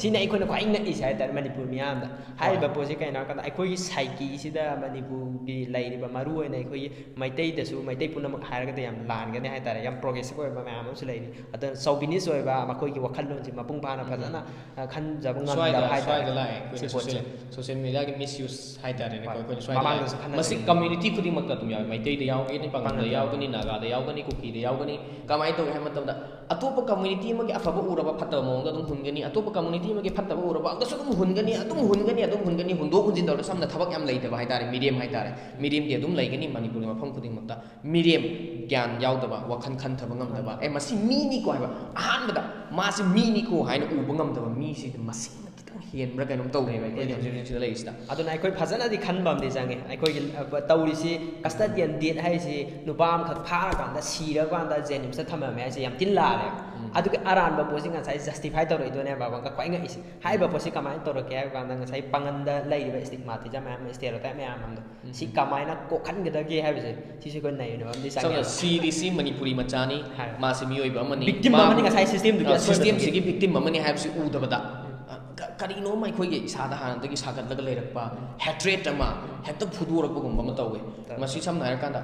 ꯁꯤꯅ ꯑꯩꯈꯣꯏꯅ ꯈ꯭ꯋꯥꯏ ꯉꯛꯏꯁꯦ ꯍꯥꯏꯇꯥꯔꯦ ꯃꯅꯤꯄꯨꯔ ꯃꯤꯌꯥꯝꯗ꯫ ꯍꯥꯏꯔꯤꯕ ꯄꯣꯠꯁꯤ ꯀꯩꯅꯣ ꯍꯥꯏꯔꯀꯥꯟꯗ ꯑꯩꯈꯣꯏꯒꯤ psycheꯁꯤꯗ ꯃꯅꯤꯄꯨꯔꯒꯤ ꯂꯩꯔꯤꯕ ꯃꯔꯨ ꯑꯣꯏꯅ ꯑꯩꯈꯣꯏꯒꯤ ꯃꯩꯇꯩꯗꯁꯨ, ꯃꯩꯇꯩ ꯄꯨꯝꯅꯃꯛ ꯍꯥꯏꯔꯒꯗꯤ ꯌꯥꯝ ꯂꯥꯟꯒꯅꯤ ꯍꯥꯏꯇꯥꯔꯦ, ꯌꯥꯝ progressive ꯑꯣꯏꯕ ꯃꯌꯥꯝ ꯑꯃꯁꯨ ꯂꯩꯔꯤ꯫ ꯑꯗꯨꯅ chauvinist ꯑꯣꯏꯕ ꯃꯈꯣꯏꯒꯤ ꯋꯥꯈꯜꯂꯣꯟꯁꯤ ꯃꯄꯨꯡ ꯐꯥꯅ ꯐꯖꯅ, ꯑ, ꯈꯟꯖꯕ ꯁ꯭ꯋꯥꯏꯗ ꯉꯝꯗꯕ ꯍꯥꯏꯇꯥꯔꯦ꯫ ꯁ꯭ꯋꯥꯏꯗ ꯂꯥꯛꯑꯦ ꯑꯩꯈꯣꯏꯅ ꯁꯤ ꯄꯣꯠꯁꯦ꯫ Social, social mediaꯒꯤ misuse ꯍꯥꯏꯇꯥꯔꯦꯅꯦꯀꯣ꯫ ꯍꯣꯏ꯫ ꯑꯩꯈꯣꯏꯅ ꯁ꯭ꯋꯥꯏꯗ ꯃꯃꯥꯡꯗꯁꯨ ꯂꯥꯛꯑꯦ꯫ ꯈꯟꯅꯈ꯭ꯔꯦ꯫ ꯃꯁꯤ community ꯈꯨꯗꯤꯡꯃꯛꯇ ꯑꯗꯨꯝ ꯌꯥꯎꯋꯦ꯫ ꯃꯩꯇꯩꯗ ꯌꯥꯎꯒꯅꯤ, ꯄꯥꯉꯜꯗ ꯄꯥꯉꯜꯗ ꯌꯥꯎꯒꯅꯤ, ꯅꯥꯒꯥꯗ ꯌꯥꯎꯒꯅꯤ, ꯀꯨꯀꯤꯗ ꯌꯥꯎꯒꯅꯤ꯫ ꯀꯃꯥꯏꯅ ꯇꯧꯒꯦ ꯍꯥꯏꯕ ꯃꯇꯝꯗ, ꯑꯇꯣꯞꯄ community ꯑꯃꯒꯤ ꯑꯐꯕ ꯎꯔꯕ ꯐꯠꯇꯕ ꯃꯑꯣꯡꯗ ꯑꯗꯨꯝ ꯍꯨꯟꯒꯅꯤ, ꯑꯇꯣꯞꯄ community ꯑꯃꯒꯤ ꯐꯠꯇꯕ ꯎꯔꯕ ꯑꯗꯨꯁꯨ ꯑꯗꯨꯝ ꯍꯨꯟꯒꯅꯤ, ꯑꯗꯨꯝ ꯍꯨꯟꯒꯅꯤ, ꯑꯗꯨꯝ ꯍꯨꯟꯒꯅꯤ, ꯍꯨꯟꯗꯣꯛ ꯍꯨꯟꯖꯤꯟ ꯇꯧꯔꯒ ꯁꯝꯅ ꯊꯕꯛ ꯌꯥꯝ ꯂꯩꯇꯕ ꯍꯥꯏꯇꯥꯔꯦ, ꯃꯤꯔꯦꯝ ꯍꯥꯏꯇꯥꯔꯦ꯫ ꯃꯤꯔꯦꯝꯗꯤ ꯑꯗꯨꯝ ꯂꯩꯒꯅꯤ ꯃꯅꯤꯄꯨꯔꯒꯤ ꯃꯐꯝ ꯈꯨꯗꯤꯡꯃꯛꯇ꯫ ꯃꯤꯔꯦꯝ, ꯒ꯭ꯌꯥꯟ ꯌꯥꯎꯗꯕ, ꯋꯥꯈꯜ ꯈꯟꯊꯕ ꯉꯝꯗꯕ, ꯑꯦ, ꯃꯁꯤ ꯃꯤꯅꯤꯀꯣ ꯍꯥꯏꯕ, ꯑꯍꯥꯟꯕꯗ ꯃꯥꯁꯤ ꯃꯤꯅꯤꯀꯣ ꯍꯥꯏꯅ ꯎꯕ ꯉꯝꯗꯕ ꯃꯤꯁꯤꯗꯤ ꯃꯁꯤꯡꯅ ꯈꯤꯇꯪ ꯍꯦꯟꯕ꯭ꯔꯥ ꯀꯩꯅꯣꯝ ꯇꯧꯔꯦꯕ ꯑꯩꯈꯣꯏꯒꯤ ꯍꯧꯖꯤꯛ ꯍꯧꯖꯤꯛ ꯁꯤꯗ ꯂꯩꯔꯤꯁꯤꯗ꯫ ꯑꯗꯨꯅ ꯑꯩꯈꯣꯏ ꯐꯖꯅꯗꯤ ꯈꯟꯕ ꯑꯃꯗꯤ ꯆꯪꯉꯦ꯫ ꯑꯩꯈꯣꯏꯒꯤ, ꯑ, ꯇꯧꯔꯤꯁꯤ custodial death ꯍꯥꯏꯁꯤ ꯅꯨꯄꯥ ꯑꯃꯈꯛ ꯐꯥꯔꯀꯥꯟꯗ, ꯁꯤꯔꯀꯥꯟꯗ ꯖꯦꯅꯤꯝꯁꯇ ꯊꯝꯃꯝꯃꯦ ꯍꯥꯏꯁꯦ ꯌꯥꯝ ꯊꯤꯅ ꯂꯥꯜꯂꯦꯕ꯫ ꯎꯝ꯫ ꯑꯗꯨꯒꯤ ꯑꯔꯥꯟꯕ ꯄꯣꯠꯁꯤ ꯉꯁꯥꯏ justify ꯇꯧꯔꯛꯏꯗꯨꯅꯦꯕ ꯑꯃꯨꯛꯀ ꯈ꯭ꯋꯥꯏ ꯉꯛꯏꯁꯦ꯫ ꯍꯥꯏꯔꯤꯕ ꯄꯣꯠꯁꯤ ꯀꯃꯥꯏꯅ ꯇꯧꯔꯛꯀꯦ ꯍꯥꯏꯕ ꯀꯥꯟꯗ, ꯉꯁꯥꯏ ꯄꯥꯉꯟꯗ ꯂꯩꯔꯤꯕ stigmatism ꯃꯌꯥꯝ, stereotype ꯃꯌꯥꯝ ꯑꯃꯗꯣ, ꯎꯝ꯫ ꯁꯤ ꯀꯃꯥꯏꯅ ꯀꯣꯛꯍꯟꯒꯗꯒꯦ ꯍꯥꯏꯕꯁꯦ, ꯁꯤꯁꯨ ꯑꯩꯈꯣꯏ ꯅꯩꯅꯕ ꯑꯃꯗꯤ ꯆꯪꯉꯦ꯫ ꯁꯝꯅ ꯁꯤꯔꯤꯁꯤ ꯃꯅꯤꯄꯨꯔꯤ ꯃꯆꯥꯅꯤ, ꯍꯥꯏ꯫ ꯃꯥꯁꯤ ꯃꯤꯑꯣꯏꯕ ꯑꯃꯅꯤ, victim ꯃꯥ-, ꯑꯃꯅꯤ, ꯉꯁꯥꯏ systemꯗꯨꯒꯤ ꯑ, ꯑꯁꯣꯏꯕꯗꯨꯒꯤ꯫ Systemꯁꯤꯒꯤ victim ꯑꯃꯅꯤ ꯍꯥꯏꯕꯁꯤ ꯎꯗꯕꯗ, ꯎꯝ꯫ ꯑ, ꯀ-, ꯀꯔꯤꯅꯣ ꯑꯃ ꯑꯩꯈꯣꯏꯒꯤ ꯏꯁꯥꯗ ꯍꯥꯟꯅꯗꯒꯤ ꯁꯥꯒꯠꯂꯒ ꯂꯩꯔꯛꯄ hatred ꯑꯃ ꯍꯦꯛꯇ ꯐꯨꯗꯣꯔꯛꯄꯒꯨꯝꯕ ꯑꯃ ꯇꯧꯋꯦ꯫ ꯇꯧꯋꯦ꯫ ꯃꯁꯤ ꯁꯝꯅ ꯍꯥꯏꯔꯀꯥꯟꯗ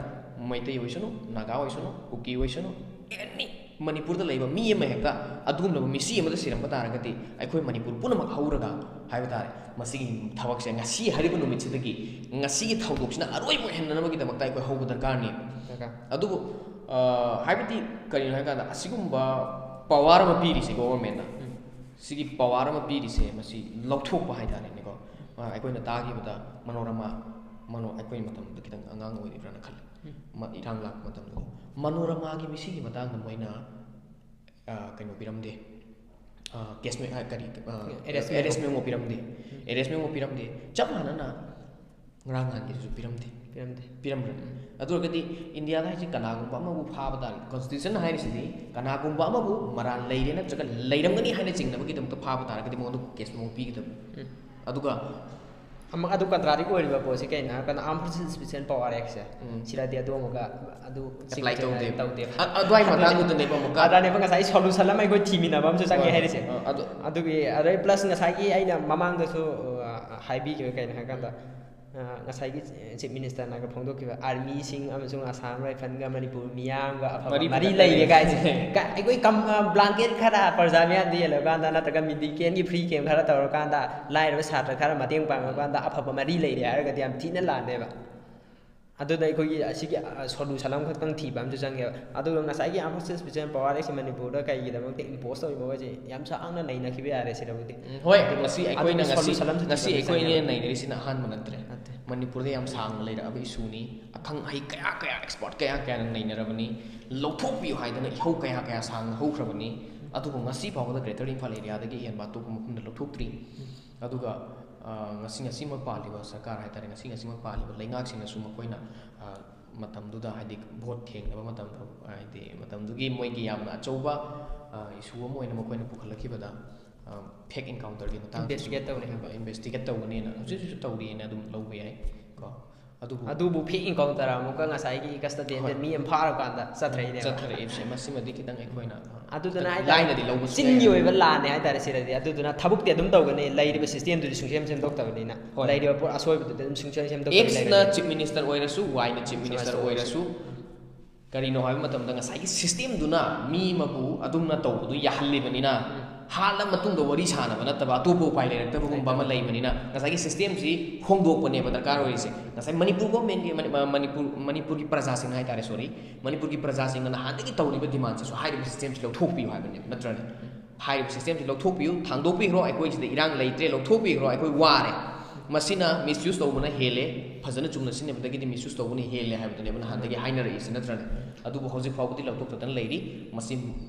ꯃꯩꯇꯩ ꯑꯣꯏꯁꯅꯨ, ꯅꯥꯒꯥ ꯑꯣꯏꯁꯅꯨ, ꯀꯨꯀꯤ ꯑꯣꯏꯁꯅꯨ, any ꯃꯅꯤꯄꯨꯔꯗ ꯂꯩꯕ ꯃꯤ ꯑꯃ ꯍꯦꯛꯇ ꯑꯗꯨꯒꯨꯝꯂꯕ ꯃꯤꯁꯤ ꯑꯃꯗ ꯁꯤꯔꯝꯕ ꯇꯥꯔꯒꯗꯤ, ꯑꯩꯈꯣꯏ ꯃꯅꯤꯄꯨꯔ ꯄꯨꯝꯅꯃꯛ ꯍꯧꯔꯒ ꯍꯥꯏꯕ ꯇꯥꯔꯦ, ꯃꯁꯤꯒꯤ ꯊꯕꯛꯁꯦ ꯉꯁꯤ ꯍꯥꯏꯔꯤꯕ ꯅꯨꯃꯤꯠꯁꯤꯗꯒꯤ, ꯉꯁꯤꯒꯤ ꯊꯧꯗꯣꯛꯁꯤꯅ ꯑꯔꯣꯏꯕ ꯑꯣꯏꯍꯟꯅꯅꯕꯒꯤꯗꯃꯛꯇ ꯑꯩꯈꯣꯏ ꯍꯧꯒꯗꯔꯀꯥꯔꯅꯤ꯫ ꯗꯔꯀꯥꯔ꯫ ꯑꯗꯨꯕꯨ, ꯑ, ꯍꯥꯏꯕꯗꯤ ꯀꯔꯤꯅꯣ ꯍꯥꯏꯀꯥꯟꯗ, ꯑꯁꯤꯒꯨꯝꯕ power ꯑꯃ ꯄꯤꯔꯤꯁꯦ governmentꯅ, ꯎꯝ꯫ ꯁꯤꯒꯤ power ꯑꯃ ꯄꯤꯔꯤꯁꯦ, ꯃꯁꯤ ꯂꯧꯊꯣꯛꯄ ꯍꯥꯏꯇꯥꯔꯦꯅꯦꯀꯣ꯫ ꯑ, ꯑꯩꯈꯣꯏꯅ ꯇꯥꯈꯤꯕꯗ ꯃꯅꯣꯔꯃꯥ, ꯃꯅꯣ-, ꯑꯩꯈꯣꯏ ꯃꯇꯝꯗ ꯈꯤꯇꯪ ꯑꯉꯥꯡ ꯑꯣꯏꯔꯤꯕ꯭ꯔꯥꯅ ꯈꯜꯂꯤ꯫ ꯎꯝ꯫ ꯃ-, ꯏꯔꯥꯡ ꯂꯥꯛꯄ ꯃꯇꯝꯗꯀꯣ꯫ ꯃꯅꯣꯔꯃꯥꯒꯤ ꯃꯤꯁꯤꯒꯤ ꯃꯇꯥꯡꯗ ꯃꯣꯏꯅ, ꯑ, ꯀꯩꯅꯣ ꯄꯤꯔꯝꯗꯦ꯫ ꯑ, case ꯃꯦ-, ꯑ, ꯀꯔꯤ, ꯑ, arrest memo꯫ Arrest memo ꯄꯤꯔꯝꯗꯦ꯫ ꯎꯝ꯫ Arrest memo ꯄꯤꯔꯝꯗꯦ꯫ ꯆꯞ ꯃꯥꯟꯅꯅ ꯉꯔꯥꯡ ꯅꯍꯥꯟꯒꯤꯗꯨꯁꯨ ꯄꯤꯔꯝꯗꯦ꯫ ꯄꯤꯔꯝꯗꯦ꯫ ꯄꯤꯔꯝꯕ꯭ꯔꯥ? ꯑꯗꯨ ꯑꯣꯏꯔꯒꯗꯤ ꯏꯟꯗꯤꯌꯥꯗ ꯍꯥꯏꯁꯦ ꯀꯅꯥꯒꯨꯝꯕ ꯑꯃꯕꯨ ꯐꯥꯕ ꯇꯥꯔꯒꯗꯤ, ꯀꯣꯟꯁꯇꯤꯇ꯭ꯌꯨꯁꯟ ꯍꯥꯏꯔꯤꯁꯤꯗꯤ ꯀꯅꯥꯒꯨꯝꯕ ꯑꯃꯕꯨ ꯃꯔꯥꯜ ꯂꯩꯔꯦ ꯅꯠꯇ꯭ꯔꯒ ꯂꯩꯔꯝꯒꯅꯤ ꯍꯥꯏꯅ ꯆꯤꯡꯅꯕꯒꯤꯗꯃꯛꯇ ꯐꯥꯕ ꯇꯥꯔꯒꯗꯤ ꯃꯉꯣꯟꯗ ꯀꯦꯁ ꯃꯑꯣꯡ ꯄꯤꯒꯗꯕ꯫ ꯑꯗꯨꯒ ꯑꯃ ꯑꯗꯨ ꯀꯟꯇ꯭ꯔꯥꯗꯤꯛ ꯑꯣꯏꯔꯤꯕ ꯄꯣꯠꯁꯤ ꯀꯩꯅꯣ ꯍꯥꯏꯔꯀꯥꯟꯗ Armed Forces Special Power Act ꯁꯦ, ꯎꯝ꯫ ꯁꯤꯗꯗꯤ ꯑꯗꯨ ꯑꯃꯨꯛꯀ ꯑꯗꯨ ꯑꯦꯄ꯭ꯂꯥꯏ ꯇꯧꯗꯦ꯫ ꯇꯧꯗꯦꯕ꯫ ꯑ- ꯑꯗꯨꯋꯥꯏ ꯃꯇꯥꯡꯗꯨꯗꯅꯦꯕ ꯑꯃꯨꯛꯀ ꯑꯗꯨꯅꯦꯕ ꯉꯁꯥꯏ ꯁꯣꯂꯨꯁꯟ ꯑꯃ ꯑꯩꯈꯣꯏ ꯊꯤꯃꯤꯟꯅꯕ ꯑꯃꯁꯨ ꯆꯪꯉꯦ ꯍꯣꯏ, ꯍꯥꯏꯔꯤꯁꯦ꯫ ꯑ, ꯑꯗꯨ ꯑꯗꯨꯒꯤ ꯑꯗꯩ ꯄ꯭ꯂꯁ ꯉꯁꯥꯏꯒꯤ ꯑꯩꯅ ꯃꯃꯥꯡꯗꯁꯨ ꯑ, ꯍꯥꯏꯕꯤꯈꯤꯕ ꯀꯩꯅꯣ ꯍꯥꯏꯔꯀꯥꯟꯗ, ꯑ, ꯉꯁꯥꯏꯒꯤ ꯆꯤꯐ ꯃꯤꯅꯤꯁꯇꯔꯅꯒ ꯐꯣꯡꯗꯣꯛꯈꯤꯕ ꯑꯥꯔꯃꯤꯁꯤꯡ ꯑꯃꯁꯨꯡ ꯑꯁꯥꯝ ꯔꯥꯏꯐꯜꯒ ꯃꯅꯤꯄꯨꯔ ꯃꯤꯌꯥꯝꯒ ꯑꯐꯕ ꯃꯔꯤ ꯃꯔꯤ ꯐꯖꯅ ꯂꯩꯔꯦ ꯂꯩꯔꯦ꯫ ꯀꯥꯏꯁꯦ꯫ ꯀ- ꯑꯩꯈꯣꯏ ꯀꯝ ꯕ꯭ꯂꯥꯡꯀꯦꯠ ꯈꯔ ꯄ꯭ꯔꯖꯥ ꯃꯤꯌꯥꯝꯗ ꯌꯦꯜꯂꯀꯥꯟꯗ ꯅꯠꯇ꯭ꯔꯒ ꯃꯦꯗꯤꯀꯦꯜꯒꯤ ꯐ꯭ꯔꯤ ꯀꯦꯝ ꯈꯔ ꯇꯧꯔꯀꯥꯟꯗ ꯂꯥꯏꯔꯕ ꯁꯥꯇ꯭ꯔ ꯈꯔ ꯃꯇꯦꯡ ꯄꯥꯡꯉꯀꯥꯟꯗ ꯑꯐꯕ ꯃꯔꯤ ꯂꯩꯔꯦ ꯍꯥꯏꯔꯒꯗꯤ ꯌꯥꯝ ꯊꯤꯅ ꯂꯥꯟꯅꯦꯕ꯫ ꯑꯗꯨꯗ ꯑꯩꯈꯣꯏꯒꯤ ꯑꯁꯤꯒꯤ ꯁꯣꯂꯨꯁꯟ ꯑꯃꯈꯛꯇꯪ ꯊꯤꯕ ꯑꯃꯁꯨ ꯆꯪꯉꯦꯕ꯫ ꯑꯗꯨꯒ ꯉꯁꯥꯏꯒꯤ Armed Forces Special Power Act ꯁꯦ ꯃꯅꯤꯄꯨꯔꯗ ꯀꯩꯒꯤꯗꯃꯛꯇ ꯏꯝꯄꯣꯁ ꯇꯧꯔꯤꯕ ꯃꯈꯣꯏꯁꯦ ꯌꯥꯝ ꯁꯥꯡꯅ ꯅꯩꯅꯈꯤꯕ ꯌꯥꯔꯦ ꯁꯤꯗꯕꯨꯗꯤ꯫ ꯎꯝ, ꯍꯣꯏ, ꯉꯁꯤ ꯑꯩꯈꯣꯏꯅ ꯑꯗꯨꯒꯤ ꯉꯁꯤ solution ꯑꯃꯁꯨ ꯉꯁꯤ ꯊꯤꯕ ꯑꯩꯈꯣꯏꯅ ꯆꯪꯉꯦ꯫ ꯅꯩꯅꯔꯤꯁꯤꯅ ꯑꯍꯥꯟꯕ ꯅꯠꯇ꯭ꯔꯦ꯫ ꯅꯠꯇꯦ꯫ ꯃꯅꯤꯄꯨꯔꯗ ꯌꯥꯝ ꯁꯥꯡꯅ ꯂꯩꯔꯛꯑꯕ ꯏꯁꯨꯅꯤ꯫ ꯑꯈꯪ ꯑꯍꯩ ꯀꯌꯥ ꯀꯌꯥ, ꯑꯦꯛꯁꯄꯔꯠ ꯀꯌꯥ ꯀꯌꯥꯅ ꯅꯩꯅꯔꯕꯅꯤ꯫ ꯂꯧꯊꯣꯛꯄꯤꯌꯨ ꯍꯥꯏꯗꯅ ꯏꯍꯧ ꯀꯌꯥ ꯀꯌꯥ ꯁꯥꯡꯅ ꯍꯧꯈ꯭ꯔꯕꯅꯤ꯫ ꯑꯗꯨꯕꯨ ꯉꯁꯤ ꯐꯥꯎꯕꯗ ꯒ꯭ꯔꯦꯇꯔ ꯏꯝꯐꯥꯜ ꯑꯦꯔꯤꯌꯥꯗꯒꯤ ꯑꯍꯦꯟꯕ ꯑꯇꯣꯞꯄ ꯃꯐꯝꯗ ꯂꯧꯊꯣꯛꯇ꯭ꯔꯤ꯫ ꯑꯗꯨꯒ ꯑ, ꯉꯁꯤ ꯉꯁꯤꯃꯛ ꯄꯥꯜꯂꯤꯕ ꯁꯔꯀꯥꯔ ꯍꯥꯏꯇꯥꯔꯦ, ꯉꯁꯤ ꯉꯁꯤꯃꯛ ꯄꯥꯜꯂꯤꯕ ꯂꯩꯉꯥꯛꯁꯤꯡꯅꯁꯨ ꯃꯈꯣꯏꯅ ꯑ, ꯃꯇꯝꯗꯨꯗ, ꯍꯥꯏꯗꯤ ꯚꯣꯠ ꯊꯦꯡꯅꯕ ꯃꯇꯝꯗ, ꯍꯥꯏꯗꯤ ꯃꯇꯝꯗꯨꯒꯤ ꯃꯣꯏꯒꯤ ꯌꯥꯝꯅ ꯑꯆꯧꯕ ꯏꯁꯨ ꯑꯃ ꯑꯣꯏꯅ ꯃꯈꯣꯏꯅ ꯄꯨꯈꯠꯂꯛꯈꯤꯕꯗ, ꯐꯦꯛ ꯏꯟꯀꯥꯎꯟꯇꯔꯒꯤ ꯃꯇꯥꯡꯗꯁꯨ Investigate ꯇꯧꯔꯦ꯫ ꯏꯟꯚꯦꯁꯇꯤꯒꯦꯠ ꯇꯧꯒꯅꯤꯅ ꯍꯧꯖꯤꯛ ꯍꯧꯖꯤꯛꯁꯨ ꯇꯧꯔꯤꯅ ꯑꯗꯨꯝ ꯂꯧꯕ ꯌꯥꯏ ꯀꯣ꯫ ꯑꯗꯨꯕꯨ ꯑꯗꯨꯕꯨ ꯐꯦꯛ ꯏꯟꯀꯥꯎꯟꯇꯔ ꯑꯃꯨꯛꯀ ꯉꯁꯥꯏꯒꯤ ꯀꯁꯇꯗꯤꯗ ꯍꯣꯏ꯫ ꯃꯤ ꯑꯃ ꯐꯥꯔꯀꯥꯟꯗ ꯆꯠꯊꯔꯛꯏꯅꯦꯕ꯫ ꯆꯠꯊꯔꯛꯏꯕꯁꯦ ꯃꯁꯤꯃꯗꯤ ꯈꯤꯇꯪ ꯑꯩꯈꯣꯏꯅ ꯑꯗꯨꯗꯨꯅ ꯈꯤꯇꯪ ꯍꯥꯏꯇꯥꯔꯦ, ꯂꯥꯏꯅꯗꯤ ꯂꯧꯕꯁꯨ ꯆꯤꯟꯒꯤ ꯌꯥꯏ꯫ ꯑꯣꯏꯕ ꯂꯥꯟꯅꯦ ꯍꯥꯏꯇꯥꯔꯦ ꯁꯤꯗꯗꯤ꯫ ꯑꯗꯨꯗꯨꯅ ꯊꯕꯛꯇꯤ ꯑꯗꯨꯝ ꯇꯧꯒꯅꯤ, ꯂꯩꯔꯤꯕ ꯁꯤꯁꯇꯦꯝꯗꯨꯗꯤ ꯁꯨꯡꯁꯦꯝ ꯁꯦꯝꯗꯣꯛꯇꯕꯅꯤꯅ꯫ ꯍꯣꯏ꯫ ꯂꯩꯔꯤꯕ ꯄꯣꯠ ꯑꯁꯣꯏꯕꯗꯨꯗꯤ ꯑꯗꯨꯝ ꯁꯨꯡꯁꯦꯝ ꯁꯦꯝꯗꯣꯛꯇꯕꯤ ꯑꯦꯛꯁꯅ ꯂꯩꯔꯅꯤ꯫ ꯆꯤꯐ ꯃꯤꯅꯤꯁꯇꯔ ꯑꯣꯏꯔꯁꯨ, ꯋꯥꯏꯅ ꯆꯤꯐ ꯃꯤꯅꯤꯁꯇꯔ ꯁꯨꯃꯥꯏꯅ ꯑꯣꯏꯔꯁꯨ, ꯀꯔꯤꯅꯣ ꯍꯥꯏꯕ ꯃꯇꯝꯗ ꯉꯁꯥꯏꯒꯤ ꯁꯤꯁꯇꯦꯝꯗꯨꯅ ꯃꯤ ꯑꯃꯕꯨ ꯑꯗꯨꯝꯅ ꯇꯧꯕꯗꯨ ꯌꯥꯍꯜꯂꯤꯕꯅꯤꯅ, ꯍꯥꯠꯂ ꯃꯇꯨꯡꯗ ꯋꯥꯔꯤ ꯁꯥꯟꯅꯕ ꯅꯠꯇꯕ ꯑꯇꯣꯞꯄ ꯎꯄꯥꯏ ꯂꯩꯔꯛꯇꯕꯒꯨꯝꯕ ꯑꯃ ꯂꯩꯕꯅꯤꯅ, ꯉꯁꯥꯏꯒꯤ ꯁꯤꯁꯇꯦꯝꯁꯤ ꯍꯣꯡꯗꯣꯛꯄꯅꯦꯕ ꯗꯔꯀꯥꯔ ꯑꯣꯏꯔꯤꯁꯦ꯫ ꯉꯁꯥꯏ ꯃꯅꯤꯄꯨꯔ ꯒꯣꯔꯃꯦꯟꯒꯤ, ꯃꯅꯤ-, ꯃ-, ꯃꯅꯤꯄꯨꯔ, ꯃꯅꯤꯄꯨꯔꯒꯤ ꯄ꯭ꯔꯖꯥꯁꯤꯡꯅ ꯍꯥꯏꯇꯥꯔꯦ, ꯁꯣꯔꯤ, ꯃꯅꯤꯄꯨꯔꯒꯤ ꯄ꯭ꯔꯖꯥꯁꯤꯡꯅ ꯅꯍꯥꯟꯗꯒꯤ ꯇꯧꯔꯤꯕ ꯗꯤꯃꯥꯟꯁꯤꯁꯨ ꯍꯥꯏꯔꯤꯕ ꯁꯤꯁꯇꯦꯝꯁꯤ ꯂꯧꯊꯣꯛꯄꯤꯌꯨ ꯍꯥꯏꯕꯅꯦꯕ, ꯅꯠꯇ꯭ꯔꯅꯦ? ꯍꯥꯏꯔꯤꯕ ꯁꯤꯁꯇꯦꯝꯁꯤ ꯂꯧꯊꯣꯛꯄꯤꯌꯨ, ꯊꯥꯡꯗꯣꯛꯄꯤꯈ꯭ꯔꯣ, ꯑꯩꯈꯣꯏ ꯁꯤꯗ ꯏꯔꯥꯡ ꯂꯩꯇ꯭ꯔꯦ, ꯂꯧꯊꯣꯛꯄꯤꯈ꯭ꯔꯣ, ꯑꯩꯈꯣꯏ ꯋꯥꯔꯦ꯫ ꯃꯁꯤꯅ ꯃꯤꯁꯌꯨꯁ ꯇꯧꯕꯅ ꯍꯦꯜꯂꯦ, ꯐꯖꯅ ꯆꯨꯝꯅ ꯁꯤꯖꯤꯟꯅꯕꯗꯒꯤꯗꯤ ꯃꯤꯁꯌꯨꯁ ꯇꯧꯕꯅ ꯍꯦꯜꯂꯦ ꯍꯥꯏꯕꯗꯨꯅꯦꯕ ꯅꯍꯥꯟꯗꯒꯤ ꯍꯥꯏꯅꯔꯛꯏꯁꯦ, ꯅꯠꯇ꯭ꯔꯅꯦ? ꯑꯗꯨꯕꯨ ꯍꯧꯖꯤꯛ ꯐꯥꯎꯕꯗꯤ ꯂꯧꯊꯣꯛꯇꯗꯅ ꯂꯩꯔꯤ꯫ ꯃꯁꯤ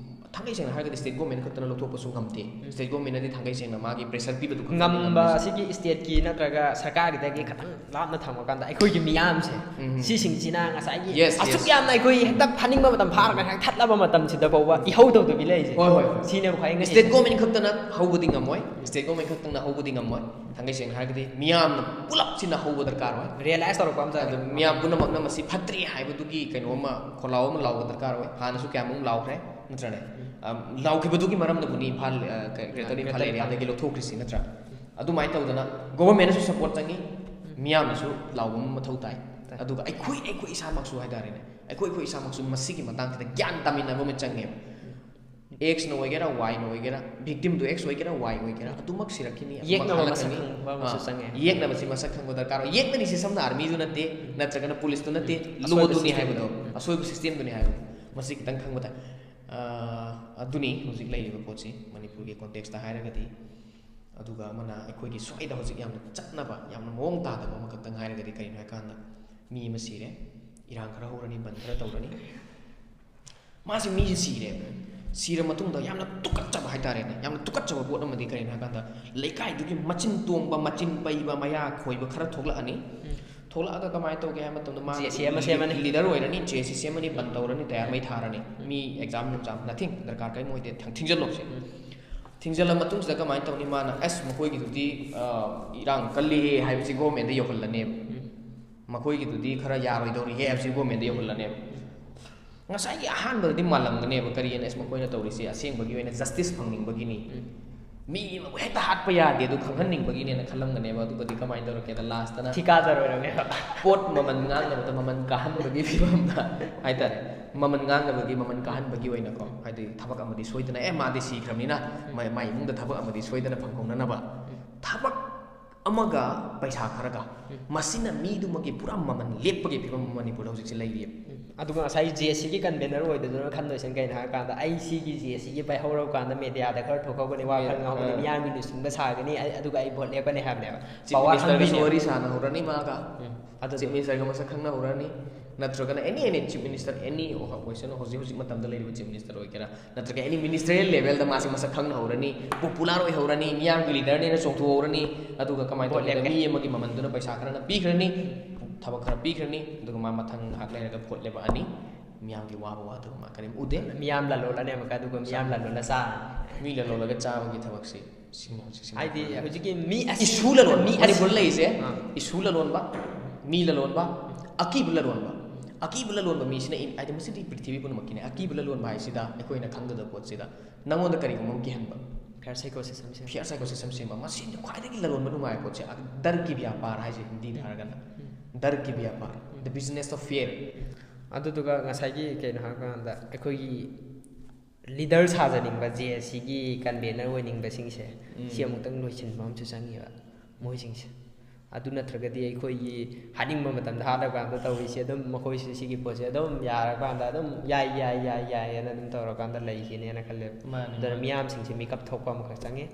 ꯊꯥꯡꯒꯩ ꯁꯦꯡꯅ ꯍꯥꯏꯔꯒꯗꯤ state government ꯈꯛꯇꯅ ꯂꯧꯊꯣꯛꯄꯁꯨ ꯉꯝꯗꯦ꯫ State government ꯅꯗꯤ ꯊꯥꯡꯒꯩ ꯁꯦꯡꯅ ꯃꯥꯒꯤ pressure ꯄꯤꯕꯗꯨ ꯈꯛꯇꯅꯤ ꯉꯝꯕ ꯉꯝꯃꯤꯁꯦ꯫ ꯑꯁꯤꯒꯤ stateꯀꯤ ꯅꯠꯇ꯭ꯔꯒ ꯁꯔꯀꯥꯔꯒꯤꯗꯒꯤ ꯈꯤꯇꯪ ꯂꯥꯞꯅ ꯊꯝꯃꯀꯥꯟꯗ ꯑꯩꯈꯣꯏꯒꯤ ꯃꯤꯌꯥꯝꯁꯦ ꯎꯝ꯫ ꯁꯤꯁꯤꯡꯁꯤꯅ ꯉꯁꯥꯏꯒꯤ Yes, ꯑꯁꯨꯛ yes. ꯌꯥꯝꯅ ꯑꯩꯈꯣꯏ ꯍꯦꯛꯇ ꯐꯥꯅꯤꯡꯕ ꯃꯇꯝ ꯐꯥꯔꯒ ꯍꯦꯛ ꯊꯠꯂꯕ ꯃꯇꯝꯁꯤꯗ ꯐꯥꯎꯕ ꯏꯍꯧꯗꯧꯗꯕꯤ ꯂꯩꯔꯤꯁꯦ꯫ ꯍꯣꯏ, ꯍꯣꯏ, ꯍꯣꯏ꯫ ꯁꯤꯅꯦꯕ ꯈ꯭ꯋꯥꯏ ꯉꯛꯏꯁꯦ꯫ State government ꯈꯛꯇꯅ ꯍꯧꯕꯗꯤ ꯉꯝꯃꯣꯏ꯫ State government ꯈꯛꯇꯅ ꯍꯧꯕꯗꯤ ꯉꯝꯃꯣꯏ꯫ ꯊꯥꯡꯒꯩ ꯁꯦꯡꯅ ꯍꯥꯏꯔꯒꯗꯤ ꯃꯤꯌꯥꯝꯅ ꯄꯨꯂꯞꯁꯤꯅ ꯍꯧꯕ ꯗꯔꯀꯥꯔ ꯑꯣꯏ꯫ Realize ꯇꯧꯔꯛꯄ ꯑꯃ ꯑꯗꯨ ꯆꯪꯉꯦ꯫ ꯃꯤꯌꯥꯝ ꯄꯨꯝꯅꯃꯛꯅ ꯃꯁꯤ ꯐꯠꯇ꯭ꯔꯦ ꯍꯥꯏꯕꯗꯨꯒꯤ ꯀꯩꯅꯣ ꯑꯃ ꯈꯣꯜꯂꯥꯎ ꯑꯃ ꯂꯥꯎꯕ ꯗꯔꯀꯥꯔ ꯑꯣꯏ꯫ ꯍꯥꯟꯅꯁꯨ ꯀꯌꯥꯃꯨꯛ ꯂꯥꯎꯈ꯭ꯔꯦ, ꯅꯠꯇ꯭ꯔꯅꯦ? ꯑꯝ, ꯂꯥꯎꯈꯤꯕꯗꯨꯒꯤ ꯃꯔꯝꯅꯕꯨꯅꯤ ꯏꯝꯐꯥꯜ, ꯑ, ꯀ-, Greater Imphal Greater Imphal. Areaꯗꯒꯤ ꯂꯧꯊꯣꯛꯈ꯭ꯔꯤꯁꯤ, ꯅꯠꯇ꯭ꯔꯥ? ꯑꯗꯨꯃꯥꯏꯅ ꯇꯧꯗꯅ governmentꯅꯁꯨ support ꯆꯪꯉꯤ, ꯃꯤꯌꯥꯝꯅꯁꯨ ꯂꯥꯎꯕ ꯑꯃ ꯃꯊꯧ ꯇꯥꯏ꯫ ꯇꯥꯏ꯫ ꯑꯗꯨꯒ ꯑꯩꯈꯣꯏ, ꯑꯩꯈꯣꯏ ꯏꯁꯥꯃꯛꯁꯨ ꯍꯥꯏꯇꯥꯔꯦꯅꯦ, ꯑꯩꯈꯣꯏ, ꯑꯩꯈꯣꯏ ꯏꯁꯥꯃꯛꯁꯨ ꯃꯁꯤꯒꯤ ꯃꯇꯥꯡꯁꯤꯗ ꯒ꯭ꯌꯥꯟ ꯇꯥꯃꯤꯟꯅꯕ ꯑꯃ ꯆꯪꯉꯦꯕ꯫ Xꯅ ꯑꯣꯏꯒꯦꯔꯥ, Yꯅ ꯑꯣꯏꯒꯦꯔꯥ, victimꯗꯨ X ꯑꯣꯏꯒꯦꯔꯥ, Y ꯑꯣꯏꯒꯦꯔꯥ, ꯑꯗꯨꯃꯛ ꯁꯤꯔꯛꯈꯤꯅꯤ, ꯑꯗꯨꯃꯛ ꯌꯦꯛꯅꯕ ꯃꯁꯛ ꯍꯜꯂꯛꯀꯅꯤ꯫ ꯈꯪꯕ ꯑꯃꯁꯨ ꯑꯥ, ꯆꯪꯉꯦ꯫ ꯌꯦꯛꯅꯕꯁꯤ ꯃꯁꯛ ꯈꯪꯕ ꯗꯔꯀꯥꯔ ꯑꯣꯏ꯫ ꯌꯦꯛꯅꯔꯤꯁꯤ ꯁꯝꯅ armyꯗꯨ ꯅꯠꯇꯦ, ꯅꯠꯇ꯭ꯔꯒꯅ policeꯇꯨ ꯅꯠꯇꯦ, ꯑꯁꯣꯏꯕ lawꯗꯨꯅꯤ system꯫ ꯍꯥꯏꯕꯗꯣ, ꯑꯁꯣꯏꯕ systemꯗꯨꯅꯤ ꯍꯥꯏꯕꯗꯣ, ꯃꯁꯤ ꯈꯤꯇꯪ ꯈꯪꯕ ꯇꯥꯏ꯫ ꯑꯥ, ꯑꯗꯨꯅꯤ ꯍꯧꯖꯤꯛ ꯂꯩꯔꯤꯕ ꯄꯣꯠꯁꯤ ꯃꯅꯤꯄꯨꯔꯒꯤ contextꯇ ꯍꯥꯏꯔꯒꯗꯤ꯫ ꯑꯗꯨꯒ ꯑꯃꯅ ꯑꯩꯈꯣꯏꯒꯤ ꯁ꯭ꯋꯥꯏꯗ ꯍꯧꯖꯤꯛ ꯌꯥꯝꯅ ꯆꯠꯅꯕ, ꯌꯥꯝꯅ ꯃꯑꯣꯡ ꯇꯥꯗꯕ ꯑꯃꯈꯛꯇꯪ ꯍꯥꯏꯔꯒꯗꯤ ꯀꯔꯤꯅꯣ ꯍꯥꯏꯀꯥꯟꯗ, ꯃꯤ ꯑꯃ ꯁꯤꯔꯦ, ꯏꯔꯥꯡ ꯈꯔ ꯍꯧꯔꯅꯤ, ꯕꯟ ꯈꯔ ꯇꯧꯔꯅꯤ, ꯃꯥꯁꯦ ꯃꯤꯁꯦ ꯁꯤꯔꯦ꯫ ꯁꯤꯔ ꯃꯇꯨꯡꯗ ꯌꯥꯝꯅ ꯇꯨꯀꯠꯆꯕ ꯍꯥꯏꯇꯥꯔꯦꯅꯦ, ꯌꯥꯝꯅ ꯇꯨꯀꯠꯆꯕ ꯄꯣꯠ ꯑꯃꯗꯤ ꯀꯔꯤꯅꯣ ꯍꯥꯏꯀꯥꯟꯗ, ꯂꯩꯀꯥꯏꯗꯨꯒꯤ ꯃꯆꯤꯟ ꯇꯣꯡꯕ, ꯃꯆꯤꯟ ꯄꯩꯕ, ꯃꯌꯥ ꯈꯣꯏꯕ ꯈꯔ ꯊꯣꯛꯂꯛꯑꯅꯤ꯫ ꯊꯣꯛꯂꯛꯑꯒ ꯀꯃꯥꯏꯅ ꯇꯧꯒꯦ ꯍꯥꯏꯕ ꯃꯇꯝꯗ, ꯃꯥꯒꯤ JAC ꯑꯃ ꯁꯦꯝꯃꯅꯤ꯫ Leader ꯑꯣꯏꯔꯅꯤ, JAC ꯁꯦꯝꯃꯅꯤ, ꯕꯟ ꯇꯧꯔꯅꯤ, ꯇꯌꯥꯔ ꯃꯩ ꯊꯥꯔꯅꯤ, ꯃꯤ exam ꯅꯨꯡꯖꯥꯝ nothing ꯗꯔꯀꯥꯔ ꯀꯔꯤꯝ ꯑꯣꯏꯗꯦ, ꯊꯤꯡꯖꯤꯜꯂꯣ ꯁꯦ꯫ ꯊꯤꯡꯖꯤꯜꯂ ꯃꯇꯨꯡꯁꯤꯗ ꯀꯃꯥꯏꯅ ꯇꯧꯅꯤ? ꯃꯥꯅ ꯑꯁ, ꯃꯈꯣꯏꯒꯤꯗꯨꯗꯤ, ꯑ, ꯏꯔꯥꯡ ꯀꯜꯂꯤꯍꯦ ꯍꯥꯏꯕꯁꯤ governmentꯗ ꯌꯧꯍꯜꯂꯅꯦꯕ꯫ ꯃꯈꯣꯏꯒꯤꯗꯨꯗꯤ ꯈꯔ ꯌꯥꯔꯣꯏꯗꯧꯔꯤꯍꯦ ꯍꯥꯏꯕꯁꯤ governmentꯗ ꯌꯧꯍꯜꯂꯅꯦꯕ꯫ ꯉꯁꯥꯏꯒꯤ ꯑꯍꯥꯟꯕꯗꯗꯤ ꯃꯥꯜꯂꯝꯒꯅꯦꯕ, ꯀꯔꯤꯅ ꯑꯁ, ꯃꯈꯣꯏꯅ ꯇꯧꯔꯤꯁꯦ ꯑꯁꯦꯡꯕꯒꯤ ꯑꯣꯏꯅ justice ꯐꯪꯅꯤꯡꯕꯒꯤꯅꯤ, ꯃꯤ ꯑꯃꯕꯨ ꯍꯦꯛꯇ ꯍꯥꯠꯄ ꯌꯥꯗꯦ ꯑꯗꯨ ꯈꯪꯍꯟꯅꯤꯡꯕꯒꯤꯅꯦꯅ ꯈꯜꯂꯝꯒꯅꯦꯕ꯫ ꯑꯗꯨꯒꯗꯤ ꯀꯃꯥꯏꯅ ꯇꯧꯔꯛꯀꯦꯗ, lastꯇꯅ ꯊꯤꯀꯥꯗꯔ ꯑꯣꯏꯔꯝꯃꯦꯕ꯫ ꯄꯣꯠ ꯃꯃꯜ ꯉꯥꯡꯅꯕꯗ ꯃꯃꯜ ꯀꯥꯍꯟꯕꯒꯤ ꯐꯤꯕꯝꯗ ꯍꯥꯏꯇꯥꯔꯦ, ꯃꯃꯜ ꯉꯥꯡꯅꯕꯒꯤ, ꯃꯃꯜ ꯀꯥꯍꯟꯕꯒꯤ ꯑꯣꯏꯅꯀꯣ, ꯍꯥꯏꯗꯤ ꯊꯕꯛ ꯑꯃꯗꯤ ꯁꯣꯏꯗꯅ, ꯑꯦ, ꯃꯥꯗꯤ ꯁꯤꯈ꯭ꯔꯕꯅꯤꯅ ꯃꯥꯏ, ꯃꯥꯏ ꯏꯃꯨꯡꯗ ꯊꯕꯛ ꯑꯃꯗꯤ ꯁꯣꯏꯗꯅ ꯐꯪꯍꯧꯅꯅꯕ, ꯊꯕꯛ ꯑꯃꯒ ꯄꯩꯁꯥ ꯈꯔꯒ, ꯃꯁꯤꯅ ꯃꯤꯗꯨꯃꯒꯤ ꯄꯨꯔꯥ ꯃꯃꯜ ꯂꯦꯞꯄꯒꯤ ꯐꯤꯕꯝ ꯑꯃ ꯃꯅꯤꯄꯨꯔꯗ ꯍꯧꯖꯤꯛꯁꯦ ꯂꯩꯔꯤꯑꯕ꯫ ꯑꯗꯨꯒ ꯉꯁꯥꯏ JACꯒꯤ convener ꯑꯣꯏꯗꯣꯏꯗꯨꯅ ꯈꯟꯗꯣꯏꯁꯤꯅ ꯀꯩꯅꯣ ꯍꯥꯏꯔꯀꯥꯟꯗ, ꯑꯩ ꯁꯤꯒꯤ JACꯒꯤ ꯄꯥꯏꯍꯧꯔꯕ ꯀꯥꯟꯗ mediaꯗ ꯈꯔ ꯊꯣꯛꯍꯧꯒꯅꯤ, ꯋꯥ ꯈꯔ ꯉꯥꯡꯍꯧꯒꯅꯤ, ꯑꯥ꯫ ꯃꯤꯌꯥꯝꯒꯤ ꯂꯨꯆꯤꯡꯕ ꯁꯥꯒꯅꯤ, ꯑꯩ, ꯑꯗꯨꯒ ꯑꯩ vote ꯂꯦꯞꯀꯅꯤ ꯍꯥꯏꯕꯅꯦꯕ꯫ Chief Power Ministerꯒꯁꯨ hungryꯅꯦꯕ꯫ ꯋꯥꯔꯤ ꯁꯥꯟꯅꯍꯧꯔꯅꯤ ꯃꯥꯒ꯫ ꯑꯗꯨ Chief Ministerꯒ ꯃꯁꯛ ꯈꯪꯅꯍꯧꯔꯅꯤ꯫ ꯅꯠꯇ꯭ꯔꯒꯅ ꯑꯦꯅꯤ ꯑꯦꯅꯤ ꯆꯤꯐ ꯃꯤꯅꯤꯁꯇꯔ ꯑꯦꯅꯤ ꯑꯣꯏꯁꯅꯨ, ꯍꯧꯖꯤꯛ ꯍꯧꯖꯤꯛ ꯃꯇꯝꯗ ꯂꯩꯔꯤꯕ ꯆꯤꯐ ꯃꯤꯅꯤꯁꯇꯔ ꯑꯣꯏꯒꯦꯔꯥ, ꯅꯠꯇ꯭ꯔꯒ ꯑꯦꯅꯤ ꯃꯤꯅꯤꯁꯇꯔꯤꯌꯦꯜ ꯂꯦꯚꯦꯜꯗ ꯃꯥꯁꯦ ꯃꯁꯛ ꯈꯪꯅꯍꯧꯔꯅꯤ, ꯄꯣꯄꯨꯂꯔ ꯑꯣꯏꯍꯧꯔꯅꯤ, ꯃꯤꯌꯥꯝꯒꯤ ꯂꯤꯗꯔꯅꯦꯅ ꯆꯣꯡꯊꯣꯛꯍꯧꯔꯅꯤ꯫ ꯑꯗꯨꯒ ꯀꯃꯥꯏꯅ ꯇꯧꯒꯦꯗ, ꯃꯤ ꯑꯃꯒꯤ ꯃꯃꯟꯗꯨꯅ ꯄꯩꯁꯥ ꯈꯔꯅ ꯄꯤꯈ꯭ꯔꯅꯤ, ꯊꯕꯛ ꯈꯔ ꯄꯤꯈ꯭ꯔꯅꯤ, ꯑꯗꯨꯒ ꯃꯥ ꯃꯊꯪ ꯉꯥꯏꯍꯥꯛ ꯂꯩꯔꯒ ꯚꯣꯠ ꯂꯦꯞꯄꯛꯑꯅꯤ꯫ ꯃꯤꯌꯥꯝꯒꯤ ꯋꯥꯕ ꯋꯥꯗꯕ ꯃꯥ ꯀꯔꯤꯝ ꯎꯗꯦ꯫ ꯃꯤꯌꯥꯝ ꯂꯂꯣꯜꯂꯅꯤ ꯑꯃꯨꯛꯀ, ꯑꯗꯨꯒ ꯃꯤꯌꯥꯝ ꯂꯂꯣꯜꯂ ꯆꯥꯔꯅꯤ꯫ ꯃꯤ ꯂꯂꯣꯜꯂꯒ ꯆꯥꯕꯒꯤ ꯊꯕꯛꯁꯤ ꯁꯤꯅꯤ ꯍꯧꯖꯤꯛ ꯁꯤꯅꯤ꯫ ꯍꯥꯏꯗꯤ ꯍꯧꯖꯤꯛꯀꯤ ꯃꯤ ꯑꯁꯤ ꯏꯁꯨ ꯂꯂꯣꯟ, ꯃꯤ ꯃꯅꯤꯄꯨꯔ ꯂꯩꯔꯤꯁꯦ, ꯑꯥ꯫ ꯏꯁꯨ ꯂꯂꯣꯟꯕ, ꯃꯤ ꯂꯂꯣꯟꯕ, ꯑꯀꯤꯕ ꯂꯂꯣꯟꯕ, ꯑꯀꯤꯕ ꯂꯂꯣꯟꯕ ꯃꯤꯁꯤꯅ ꯏꯟ-, ꯍꯥꯏꯗꯤ ꯃꯁꯤꯗꯤ ꯄ꯭ꯔꯤꯊꯤꯕꯤ ꯄꯨꯝꯅꯃꯛꯀꯤꯅꯦ꯫ ꯑꯀꯤꯕ ꯂꯂꯣꯟꯕ ꯍꯥꯏꯁꯤꯗ ꯑꯩꯈꯣꯏꯅ ꯈꯪꯒꯗꯕ ꯄꯣꯠꯁꯤꯗ ꯅꯪꯉꯣꯟꯗ ꯀꯔꯤꯒꯨꯝꯕ ꯑꯃ ꯀꯤꯍꯟꯕ, fear psychosis ꯑꯃ ꯁꯦꯝꯕ꯫ Fear psychosis ꯑꯃ ꯁꯦꯝꯕ, ꯃꯁꯤꯅ ꯈ꯭ꯋꯥꯏꯗꯒꯤ ꯂꯂꯣꯟꯕ ꯅꯨꯡꯉꯥꯏꯕ ꯄꯣꯠꯁꯦ꯫ ꯗꯔ ꯀꯤ ꯕ꯭ꯌꯥꯄꯥꯔ ꯍꯥꯏꯁꯦ ꯍꯤꯟꯗꯤꯗ ꯍꯥꯏꯔꯒꯅ, ꯗꯔ ꯀꯤ ꯕ꯭ꯌꯥꯄꯥꯔ, the business of fear꯫ ꯑꯗꯨꯗꯨꯒ ꯉꯁꯥꯏꯒꯤ ꯀꯩꯅꯣ ꯍꯥꯏꯔꯀꯥꯟꯗ ꯑꯩꯈꯣꯏꯒꯤ ꯂꯤꯗꯔ ꯁꯥꯖꯅꯤꯡꯕ, ꯖꯦ ꯑꯦꯁ ꯁꯤꯒꯤ ꯀꯟꯚꯦꯅꯔ ꯑꯣꯏꯅꯤꯡꯕꯁꯤꯡꯁꯦ, ꯁꯤ ꯑꯃꯨꯛꯇꯪ ꯂꯣꯏꯁꯤꯟꯕ ꯑꯃꯁꯨ ꯆꯪꯉꯦꯕ ꯃꯣꯏꯁꯤꯡꯁꯦ꯫ ꯑꯗꯨ ꯅꯠꯇ꯭ꯔꯒꯗꯤ ꯑꯩꯈꯣꯏꯒꯤ ꯍꯥꯠꯅꯤꯡꯕ ꯃꯇꯝꯗ ꯍꯥꯠꯂꯀꯥꯟꯗ ꯇꯧꯔꯤꯁꯦ ꯑꯗꯨꯝ, ꯃꯈꯣꯏꯁꯦ ꯁꯤꯒꯤ ꯄꯣꯠꯁꯦ ꯑꯗꯨꯝ ꯌꯥꯔꯀꯥꯟꯗ ꯑꯗꯨꯝ ꯌꯥꯏ, ꯌꯥꯏ, ꯌꯥꯏ, ꯌꯥꯏ ꯍꯥꯏꯅ ꯑꯗꯨꯝ ꯇꯧꯔꯀꯥꯟꯗ ꯂꯩꯈꯤꯅꯦꯅ ꯈꯜꯂꯦꯕ꯫ ꯃꯥꯅꯦ, ꯑꯗꯨꯅ ꯃꯥꯅꯦ꯫ ꯃꯤꯌꯥꯝꯁꯤꯡꯁꯦ ꯃꯤꯀꯞ ꯊꯣꯛꯄ ꯑꯃꯈꯛ ꯆꯪꯉꯤ,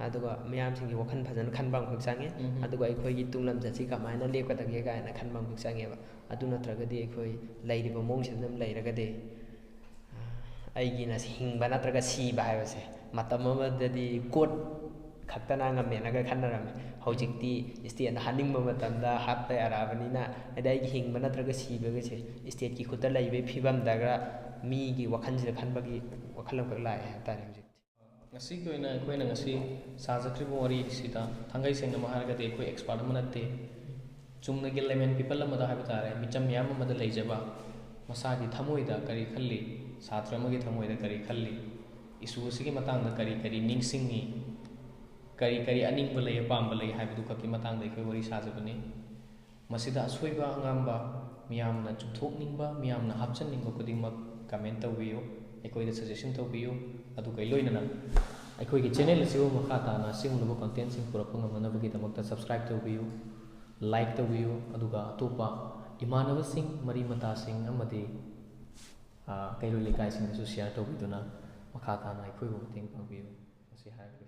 ꯑꯗꯨꯒ ꯃꯤꯌꯥꯝꯁꯤꯡꯒꯤ ꯋꯥꯈꯜ ꯐꯖꯅ ꯈꯟꯕ ꯑꯃꯈꯛ ꯆꯪꯉꯤ, ꯎꯝ꯫ ꯑꯗꯨꯒ ꯑꯩꯈꯣꯏꯒꯤ ꯇꯨꯡ ꯂꯝꯆꯠꯁꯤ ꯀꯃꯥꯏꯅ ꯂꯦꯞꯀꯗꯒꯦ ꯀꯥꯏꯅ ꯈꯟꯕ ꯑꯃꯈꯛ ꯆꯪꯉꯦꯕ꯫ ꯑꯗꯨ ꯅꯠꯇ꯭ꯔꯒꯗꯤ ꯑꯩꯈꯣꯏ ꯂꯩꯔꯤꯕ ꯃꯑꯣꯡꯁꯤꯗ ꯑꯗꯨꯝ ꯂꯩꯔꯒꯗꯤ, ꯑꯩꯒꯤꯅ ꯍꯤꯡꯕ ꯅꯠꯇ꯭ꯔꯒ ꯁꯤꯕ ꯍꯥꯏꯕꯁꯦ ꯃꯇꯝ ꯑꯃꯗꯗꯤ ꯀꯣꯔꯠ ꯈꯛꯇꯅ ꯉꯝꯃꯦꯅꯒ ꯈꯟꯅꯔꯝꯃꯤ꯫ ꯍꯧꯖꯤꯛꯇꯤ ꯏꯁꯇꯦꯠꯅ ꯍꯥꯠꯅꯤꯡꯕ ꯃꯇꯝꯗ ꯍꯥꯠꯄ ꯌꯥꯔꯛꯑꯕꯅꯤꯅ, ꯍꯥꯏꯗꯤ ꯑꯩꯒꯤ ꯍꯤꯡꯕ ꯅꯠꯇ꯭ꯔꯒ ꯁꯤꯕꯒꯁꯦ ꯏꯁꯇꯦꯠꯀꯤ ꯈꯨꯠꯇ ꯂꯩꯕꯒꯤ ꯐꯤꯕꯝꯗꯒ ꯃꯤꯒꯤ ꯋꯥꯈꯜꯁꯤꯗ ꯈꯟꯕꯒꯤ ꯋꯥꯈꯜ ꯑꯃꯈꯛ ꯂꯥꯛꯑꯦ ꯍꯥꯏꯕ ꯇꯥꯔꯦ ꯍꯧꯖꯤꯛꯇꯤ꯫ ꯉꯁꯤꯒꯤ ꯑꯣꯏꯅ ꯑꯩꯈꯣꯏꯅ ꯉꯁꯤ ꯁꯥꯖꯈ꯭ꯔꯤꯕ ꯋꯥꯔꯤ ꯑꯁꯤꯗ ꯊꯥꯡꯒꯩ ꯁꯦꯡꯅꯃꯛ ꯍꯥꯏꯔꯒꯗꯤ ꯑꯩꯈꯣꯏ expert ꯑꯃ ꯅꯠꯇꯦ꯫ ꯆꯨꯝꯅꯒꯤ layman people ꯑꯃꯗ ꯍꯥꯏꯕ ꯇꯥꯔꯦ, ꯃꯤꯆꯝ ꯃꯤꯌꯥꯝ ꯑꯃꯗ ꯂꯩꯖꯕ ꯃꯁꯥꯒꯤ ꯊꯃꯣꯏꯗ ꯀꯔꯤ ꯈꯜꯂꯤ, ꯁꯥꯇ꯭ꯔ ꯑꯃꯒꯤ ꯊꯃꯣꯏꯗ ꯀꯔꯤ ꯈꯜꯂꯤ, issue ꯑꯁꯤꯒꯤ ꯃꯇꯥꯡꯗ ꯀꯔꯤ ꯀꯔꯤ ꯅꯤꯡꯁꯤꯡꯉꯤ, ꯀꯔꯤ ꯀꯔꯤ ꯑꯅꯤꯡꯕ ꯂꯩ, ꯑꯄꯥꯝꯕ ꯂꯩ ꯍꯥꯏꯕꯗꯨ ꯈꯛꯀꯤ ꯃꯇꯥꯡꯗ ꯑꯩꯈꯣꯏ ꯋꯥꯔꯤ ꯁꯥꯖꯕꯅꯤ꯫ ꯃꯁꯤꯗ ꯑꯁꯣꯏꯕ ꯑꯉꯥꯝꯕ ꯃꯤꯌꯥꯝꯅ ꯆꯨꯝꯊꯣꯛꯅꯤꯡꯕ, ꯃꯤꯌꯥꯝꯅ ꯍꯥꯞꯆꯤꯟꯅꯤꯡꯕ ꯈꯨꯗꯤꯡꯃꯛ comment ꯇꯧꯕꯤꯌꯨ, ꯑꯩꯈꯣꯏꯗ suggestion ꯇꯧꯕꯤꯌꯨ꯫ ꯑꯗꯨꯒ ꯂꯣꯏꯅꯅ ꯑꯩꯈꯣꯏꯒꯤ channel ꯑꯁꯤꯕꯨ ꯃꯈꯥ ꯇꯥꯅ ꯑꯁꯤꯒꯨꯝꯂꯕ contentꯁꯤꯡ ꯄꯨꯔꯛꯄ ꯉꯝꯅꯅꯕꯒꯤꯗꯃꯛꯇ subscribe ꯇꯧꯕꯤꯌꯨ, like ꯇꯧꯕꯤꯌꯨ, ꯑꯗꯨꯒ ꯑꯇꯣꯞꯄ ꯏꯃꯥꯟꯅꯕꯁꯤꯡ, ꯃꯔꯤ ꯃꯇꯥꯁꯤꯡ ꯑꯃꯗꯤ, ꯑ, ꯀꯩꯔꯣꯏ ꯂꯩꯀꯥꯏꯁꯤꯡꯗꯁꯨ share ꯇꯧꯕꯤꯗꯨꯅ ꯃꯈꯥ ꯇꯥꯅ ꯑꯩꯈꯣꯏꯕꯨ ꯃꯇꯦꯡ ꯄꯥꯡꯕꯤꯌꯨ꯫ ꯃꯁꯤ ꯍꯥꯏꯔꯒ